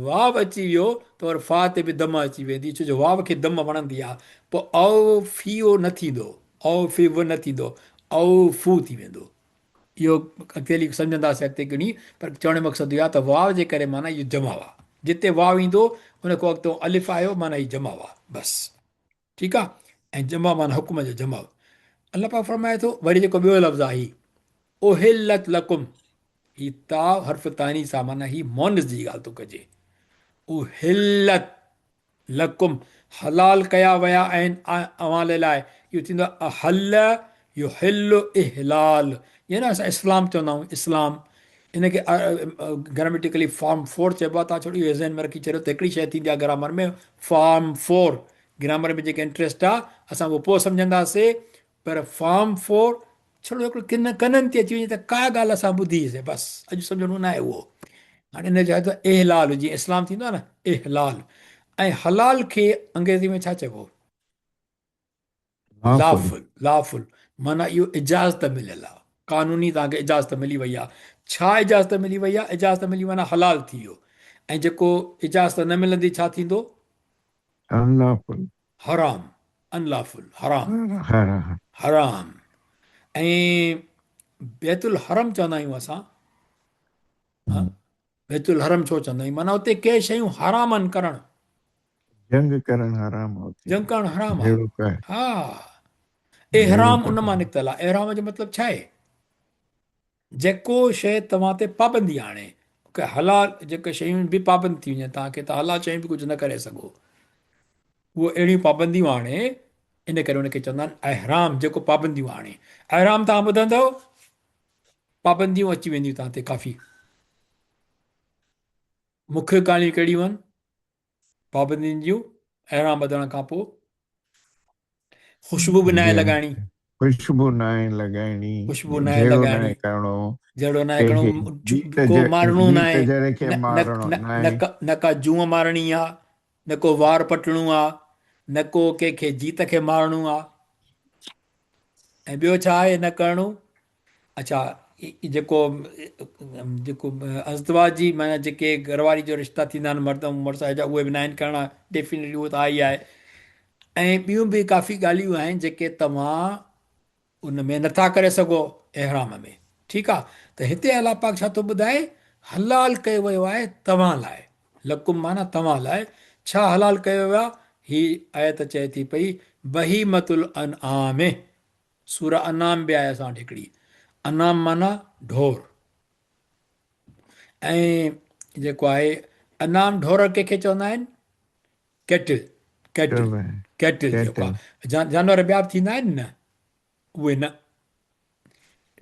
واو اچي ويو ته ور فا تي به دم اچي ويندي ڇو جو واو کي دم وڻندي آ پوء او فيو نه ٿيندو او في و نه ٿيندو او فو ٿي ويندو. اهو اڳتي هلي سمجهنداسين اڳتي ڪهڙي پر چوڻ جو مقصد اهو آهي ته واو جي ڪري معنيٰ اهو جمع آ جتي واو ايندو ان کان اڳتو الف آيو معنيٰ هي جمع آ بس ٺيڪ آ ۽ جمع معنيٰ حڪم جو جمع. الله پاڪ فرمائي ٿو وري جيڪو ٻيو لفظ آ هي احلت لڪم هي تا حرف تانيث آ معنيٰ هي مونث جي ڳالهه ٿو ڪجي احلت لڪم، حلال ڪيا ويا آهن اوهان لاء، اهو ٿيندو آهي احل يحل احلال، جيئن نه اسان اسلام چوندا آهيون اسلام، ان کي گراميٽيڪلي فارم فور چئبو آهي، توهان ڇڙو اهو ذهن ۾ رکي ڇڏيو ته هڪڙي شيء ٿيندي آهي گرامر ۾ فارم فور، گرامر ۾ جيڪي انٽريسٽ آهي اسان اهو پوء سمجهنداسي پر فارم فور ڇڙو هڪڙو ڪن ڪنن تي اچي وڃي ته ڪا ڳالهه اسان ٻڌي سي بس اڄ سمجهڻو نه آهي اهو هاڻي ان جو آهي ته احلال جيئن اسلام ٿيندو آهي نه احلال ۽ حلال کي انگريزي ۾ ڇا چئبو؟ لافل لافل معنی اهو اجازت مليل آهي قانوني توهان کي اجازت ملي وئي آهي ڇا اجازت ملي وئي آهي اجازت ملي معنی حلال ٿي ويو ۽ جيڪو اجازت نه ملندي ڇا ٿيندو؟ انلافل حرام، Unlawful، حرام، حرام ۽ بيت الحرم چوندا آهيون اسان بيت الحرم ڇو چوندا آهيون معنيٰ اتي ڪي شيون حرام آهن ڪرڻ جنگ ڪرڻ حرام آهي جنگ ڪرڻ حرام آهي ها احرام ان مان نڪتل آهي احرام جو مطلب ڇا آهي جيڪو شيء توهان تي پابندي آڻي، ڪي حلال جيڪي شيون به پابند ٿي وڃن توهان کي ته حلال شيون به ڪجهه نه ڪري سگهو اهو اهڙيون پابنديون آڻي ان ڪري ان کي چوندا آهن احرام جيڪو پابنديون آڻي احرام توهان ٻڌندو پابنديون اچي وينديون توهان تي ڪافي مکيه ڳالهيون ڪهڙيون آهن پابندين جون احرام ٻڌڻ کان پوء خوشبو به ناهي لڳائڻي. خوشبو ناهي لڳائڻي. خوشبو ناهي جهيڙو لڳائڻي. ناهي ڪرڻو. جهيڙو ناهي ڪرڻو. ڪو مارڻو ناهي. نه ڪا جونء مارڻي آ، نه ڪو وار پٽڻو آ، نه ڪو ڪنهن کي جيت کي مارڻو آ. ۽ ٻيو ڇا آهي نه ڪرڻو؟ اڇا جيڪو جيڪو ازدواجي معنيٰ جيڪي گهر واري جو رشتا ٿيندا آهن مرد ۽ مڙس جا اهي به ناهن ڪرڻا ڊيفينيٽلي اهو ته آهي ئي آهي ۽ ٻيون به ڪافي ڳالهيون آهن جيڪي توهان ان ۾ نٿا ڪري سگهو احرام ۾ ٺيڪ آ ته هتي الله پاڪ ڇا ٿو ٻڌائي حلال ڪيو ويو آهي توهان لاء لڪم معنيٰ توهان لاء ڇا حلال ڪيو ويو آهي هي آيت چئي ٿي پئي بهيمة الانعام سوره انعام به آهي اسان وٽ هڪڙي. انعام معنيٰ ڍور ۽ جيڪو آهي انعام ڍور ڪنهن کي چوندا آهن؟ ڪيٽل، Cattle، Cattle جيڪو آهي جانور ٻيا به ٿيندا آهن نه اهي نه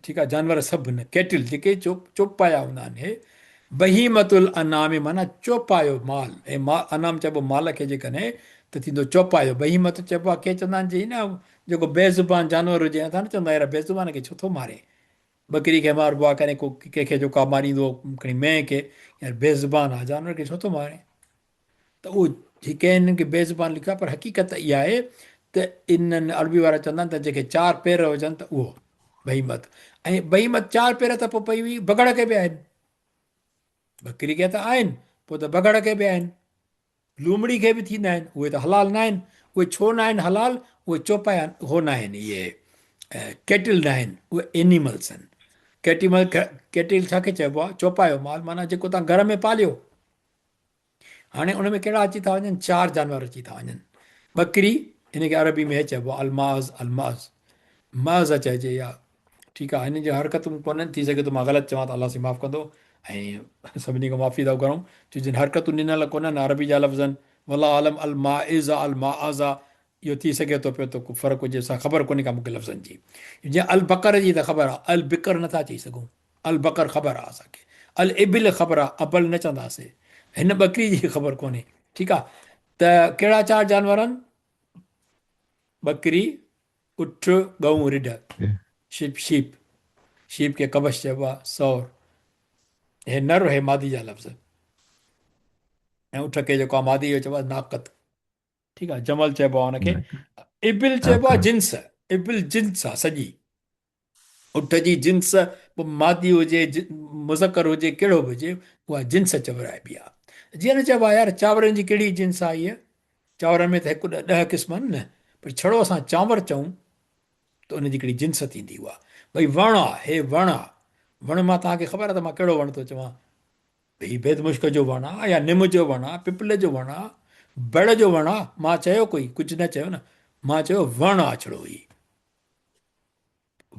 ٺيڪ آهي جانور سڀ نه ڪيٽل جيڪي چوپايا هوندا آهن هي بهيمة الانعام معنيٰ چوپايو مال ۽ انعام چئبو مال کي جيڪڏهن ته ٿيندو چوپايو بهيمت چئبو آهي ڪي چوندا آهن جي نه جيڪو بي زبان جانور هجي اسان نه چوندا يار بي زبان کي ڇو ٿو مارين ٻڪري کي ماربو آهي ڪڏهن ڪو ڪنهن کي جيڪو ماريندو کڻي مينهن کي يار بي زبان آهي جانور کي ڇو ٿو مارين ته اهو ڪنهن انهن کي بي زبان لکيو آهي پر حقيقت اها آهي ته انهن عربي وارا چوندا آهن ته جنهن کي چار پير هجن ته اهو بهيمت ۽ بهيمت چار پير ته پوء پئي هئي بگهڙ کي به آهن ٻڪري کي ته آهن پوء ته بگهڙ کي به آهن لومڙي کي به ٿيندا آهن اهي ته حلال نه آهن اهي ڇو نه آهن حلال اهي چوپايا هو نه آهن اهي ڪيٽل نه آهن اهي اينيملس آهن ڪيٽيمل ڪيٽل ڇا کي چئبو آهي چوپايو مال معنيٰ جيڪو تان گهر ۾ پاليو هاڻي ان ۾ ڪهڙا اچي ٿا وڃن چار جانور اچي ٿا وڃن ٻڪري ان کي عربي ۾ چئبو آهي الماز الماز معز چئجي يا ٺيڪ آهي هن جون حرڪتون ڪونهن ٿي سگهي ٿو مان غلط چوان ته الله سائين معاف ڪندو ۽ سڀني کان معافي ٿا گهرون ڇو جن حرڪتون ڏنل ڪونهن عربي جا لفظن والله عالم الماعز الماعز اهو ٿي سگهي ٿو پيو ته ڪو فرق هجي اسان خبر ڪونهي ڪا مونکي لفظن جي جيئن البقر جي ته خبر آهي البقر نٿا چئي سگهون البقر خبر آهي اسان کي الابل خبر آهي ابل نه چونداسي هن ٻڪري جي خبر ڪونهي ٺيڪ آهي ته ڪهڙا چار جانور آهن ٻڪري اٺ، ڳئون، رڍ، شيپ، Sheep، Sheep کي ڪبش چئبو آهي، سور، هي نر هي مادي جا لفظ ۽ اٺ کي جيڪو آهي مادي جو چئبو آهي ناقت، ٺيڪ آهي، جمل چئبو آهي ان کي، ابل چئبو آهي جنس، ابل جنس آهي سڄي. اٺ جي جنس پوء مادي هجي، مذڪر هجي، ڪهڙو به هجي، اها جنس چورائبي آهي. جيئن نه چئبو آهي يار چانورن جي ڪهڙي جنس آهي هيء؟ چانورن ۾ ته هڪ ڏهه قسم آهن نه، پر ڇڙو اسان چانور چئون ته ان جي هڪڙي جنس ٿيندي اها. ڀئي وڻ آ، هي وڻ آ، وڻ مان توهان کي خبر آ ته مان ڪهڙو وڻ ٿو چوان. هي بيد مشڪ جو وڻ آ يا نم جو وڻ آ، پپل جو وڻ آ، بڙ جو وڻ آ، مان چيو ڪوئي ڪجهه نه چيو نه، مان چيو وڻ آ ڇڙو هي.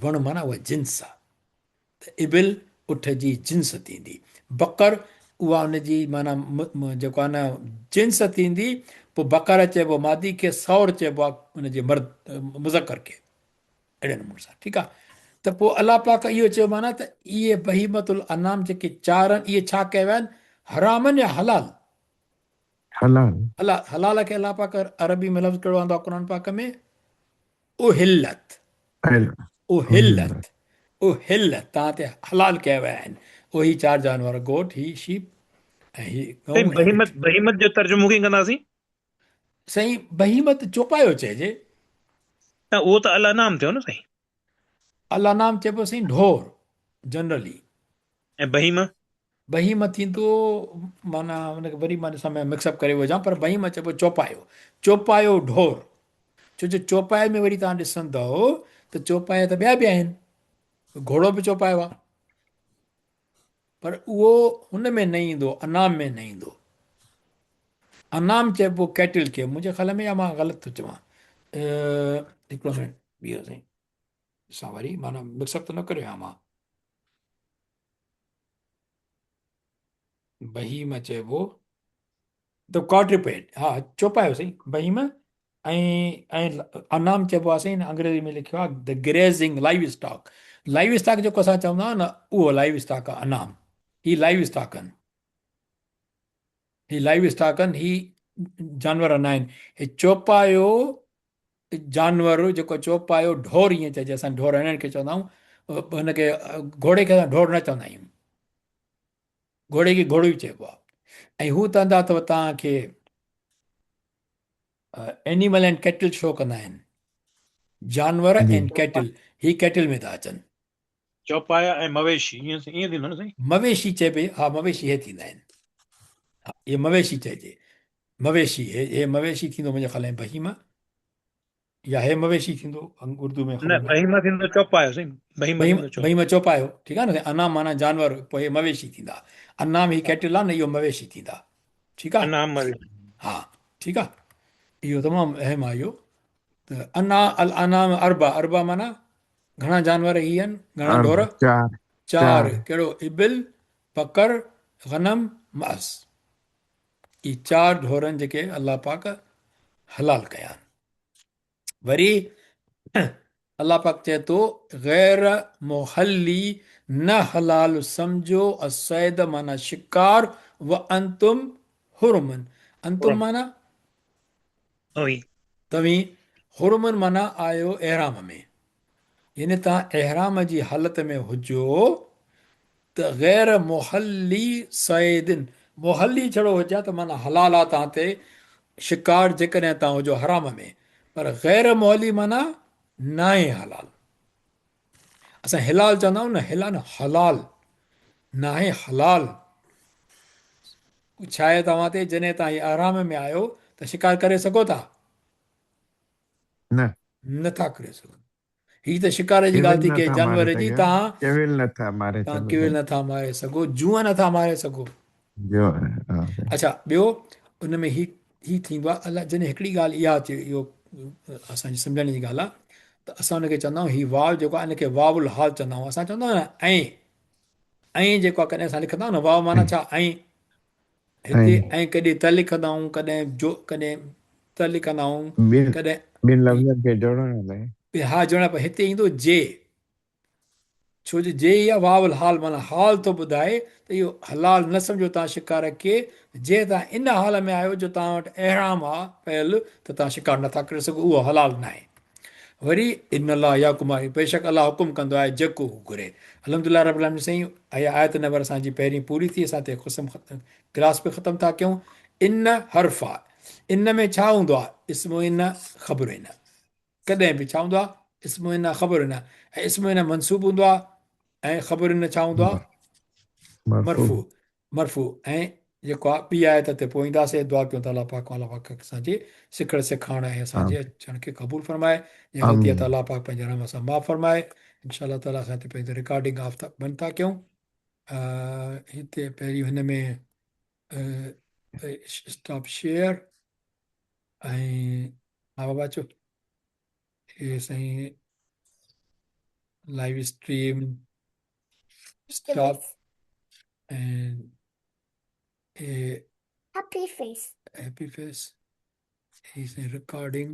وڻ معنيٰ اها جنس آ ته ابل اٺ جي جنس ٿيندي. بقر اها ان جي معنيٰ جيڪو آ نه جنس ٿيندي، پوء بقر چئبو مادي کي، ثور چئبو آ ان جي مرد مذڪر کي. اهڙي نموني سان ٺيڪ آ ته پوء الله پاڪ اهو چيو معنيٰ ته اهي بهيمة الانعام جيڪي چار آهن اهي ڇا ڪيا ويا آهن حرام آهن يا حلال؟ حلال. حلال حلال کي الله پاڪ عربي ۾ لفظ ڪهڙو آندو آ قرآن پاڪ ۾ احلت احلت احلت تان تي حلال ڪيا ويا آهن اهي چار جانور گوٽ هي شيپ ۽ هي گئون ۽ بهيمت بهيمت جو ترجمو ڪيئن ڪنداسين؟ سائين بهيمت چوپايو چئجي. نه اهو ته الانام ٿيو نه سائين. الانام چئبو سائين ڍور جنرلي. ۽ بهيمه؟ بهيمه ٿيندو معنيٰ ان کي وري مان ڏسان ۾ مڪس اپ ڪري وجهان پر بهيمه چئبو چوپايو چوپايو ڍور ڇو جو چوپائي ۾ وري توهان ڏسندؤ ته چوپايا ته ٻيا به آهن گهوڙو به چوپايو آهي پر اهو هن ۾ نه ايندو، انعام ۾ نه ايندو. انعام چئبو ڪيٽل کي، منهنجي خيال ۾ يا مان غلط ٿو چوان. هڪڙو منٽ بيهو سائين ڏسان وري معنيٰ مڪس اپ ته نه ڪريو آهيان مان. بهيم چئبو ته ڪواڊريپيڊ ها چوپايو سائين بهيم ۽ ۽ انعام چئبو آهي سائين انگريزي ۾ لکيو آهي the grazing livestock livestock جيڪو اسان چوندا آهيون نه اهو لائيو اسٽاڪ آهي انعام هي لائيو اسٽاڪ آهن هي لائيو اسٽاڪ آهن هي جانور نه آهن هي چوپايو جانور جيڪو چوپايو ڍور ائين چئجي اسان ڍور هنن کي چوندا آهيون هن کي گهوڙي کي اسان ڍور نه چوندا آهيون گهوڙي کي گهوڙو ئي چئبو آهي ۽ هو چوندا اٿو توهان کي اينيمل اينڊ ڪيٽل شو ڪندا آهن جانور اينڊ ڪيٽل هي ڪيٽل ۾ ٿا اچن. چوپايا ۽ مويشي ائين ائين ٿيندو نه سائين. مويشي چئبي ها مويشي هي ٿيندا آهن ها اهي مويشي چئجي مويشي هي هي مويشي ٿيندو منهنجي خيال ۾ بهيمه يا هي مويشي ٿيندو اردو ۾ خبر نه بهيمه ٿيندو چوپايو سائين بهيمه ٿيندو چوپايو بهيمه چوپايو ٺيڪ آهي نه سائين انعام معنيٰ جانور پوء هي مويشي ٿيندا انعام هي ڪيٽل آهي نه اهو مويشي ٿيندا ٺيڪ آهي انعام مويشي ها ٺيڪ آهي اهو تمام اهم آهي اهو ته انا الانعام اربع اربع معنيٰ گهڻا جانور هي آهن گهڻا ڍور چار چار ڪهڙو ابل بقر غنم معز اهي چار ڍورن جيڪي الله پاڪ حلال ڪيا آهن. وري الله پاڪ چئي ٿو غير محلي نه حلال سمجهو الصيد معنيٰ شڪار وانتم حرم انتم معنيٰ توهين توهين حرم معنيٰ آيو احرام ۾ يعني توهان احرام جي حالت ۾ هجو ته غير محلي صيد، محلي ڇڙو هجي ها ته معنيٰ حلال آ توهان تي شڪار جيڪڏهن توهان هجو حرام ۾ پر غير محلي معنيٰ ناهي حلال. اسان حلال چوندا آهيون نه حلال نه حلال ناهي حلال. ڇا آهي توهان تي جڏهن توهان هي احرام ۾ آهيو ته شڪار ڪري سگهو ٿا؟ نه. نه ٿا ڪري سگهو. هي ته شڪار جي ڳالهه ٿي ڪئي جانور جي تان ڪيول نه ٿا ماري سگهو ڪيول نه ٿا ماري سگهو جونء نه ٿا ماري سگهو اڇا ٻيو ان ۾ هي هي ٿيندو آهي الله جن هڪڙي ڳالهه اها اچي اهو اسان جي سمجهڻ جي ڳالهه آهي ته اسان ان کي چوندا آهيون هي واو جيڪو آهي ان کي واو الحال چوندا آهيون اسان چوندا آهيون نه ۽ ۽ جيڪو آهي ڪڏهن اسان لکندا آهيون نه واو معنيٰ ڇا ۽ هتي ۽ ڪڏهن ته لکندا آهيون ڪڏهن جو ڪڏهن ته لکندا آهيون ڪڏهن ٻن لفظن کي جوڙڻ لاء. ها جوڙڻ پر هتي ايندو جي ڇو جو جي اها واو الحال معنيٰ حال ٿو ٻڌائي ته اهو حلال نه سمجهو توهان شڪار کي جي توهان ان حال ۾ آهيو جو توهان وٽ احرام آ پيل ته توهان شڪار نٿا ڪري سگهو اهو حلال ناهي وري ان الله يحڪم بيشڪ الله حڪم ڪندو آهي جيڪو هو گهري. الحمدلله رب العالمين سائين اها آيت نمبر اسان جي پهرين پوري ٿي اسان تي قسم ڪلاس به ختم ٿا ڪيون ان حرف آ ان ۾ ڇا هوندو آ اسم ان خبر ان ڪڏهن به ڇا هوندو آ اسم ان خبر ان ۽ اسم ان منصوب هوندو آ ۽ خبر ان ڇا هوندو آ مرفوع مرفوع ۽ جيڪو آ ٻي آيت تي پوء اينداسين. دعا ڪيون ته الله پاڪ الله پاڪ اسان جي سکڻ سيکارڻ ۽ اسان جي اچڻ کي قبول فرمائي. جي غلطي آ ته آمين. الله پاڪ پنهنجي رحم سان معاف فرمائي. انشاء الله تعالي اسان هتي پنهنجي رڪارڊنگ آف ٿا بند ٿا ڪيون. هتي پهرين هن ۾ اسٽاپ شيئر ۽ ها بابا اچو. هي سائين لائيو اسٽريم اسٽاپ ۽ هي هيپي فيس. هيپي فيس هي سائين رڪارڊنگ.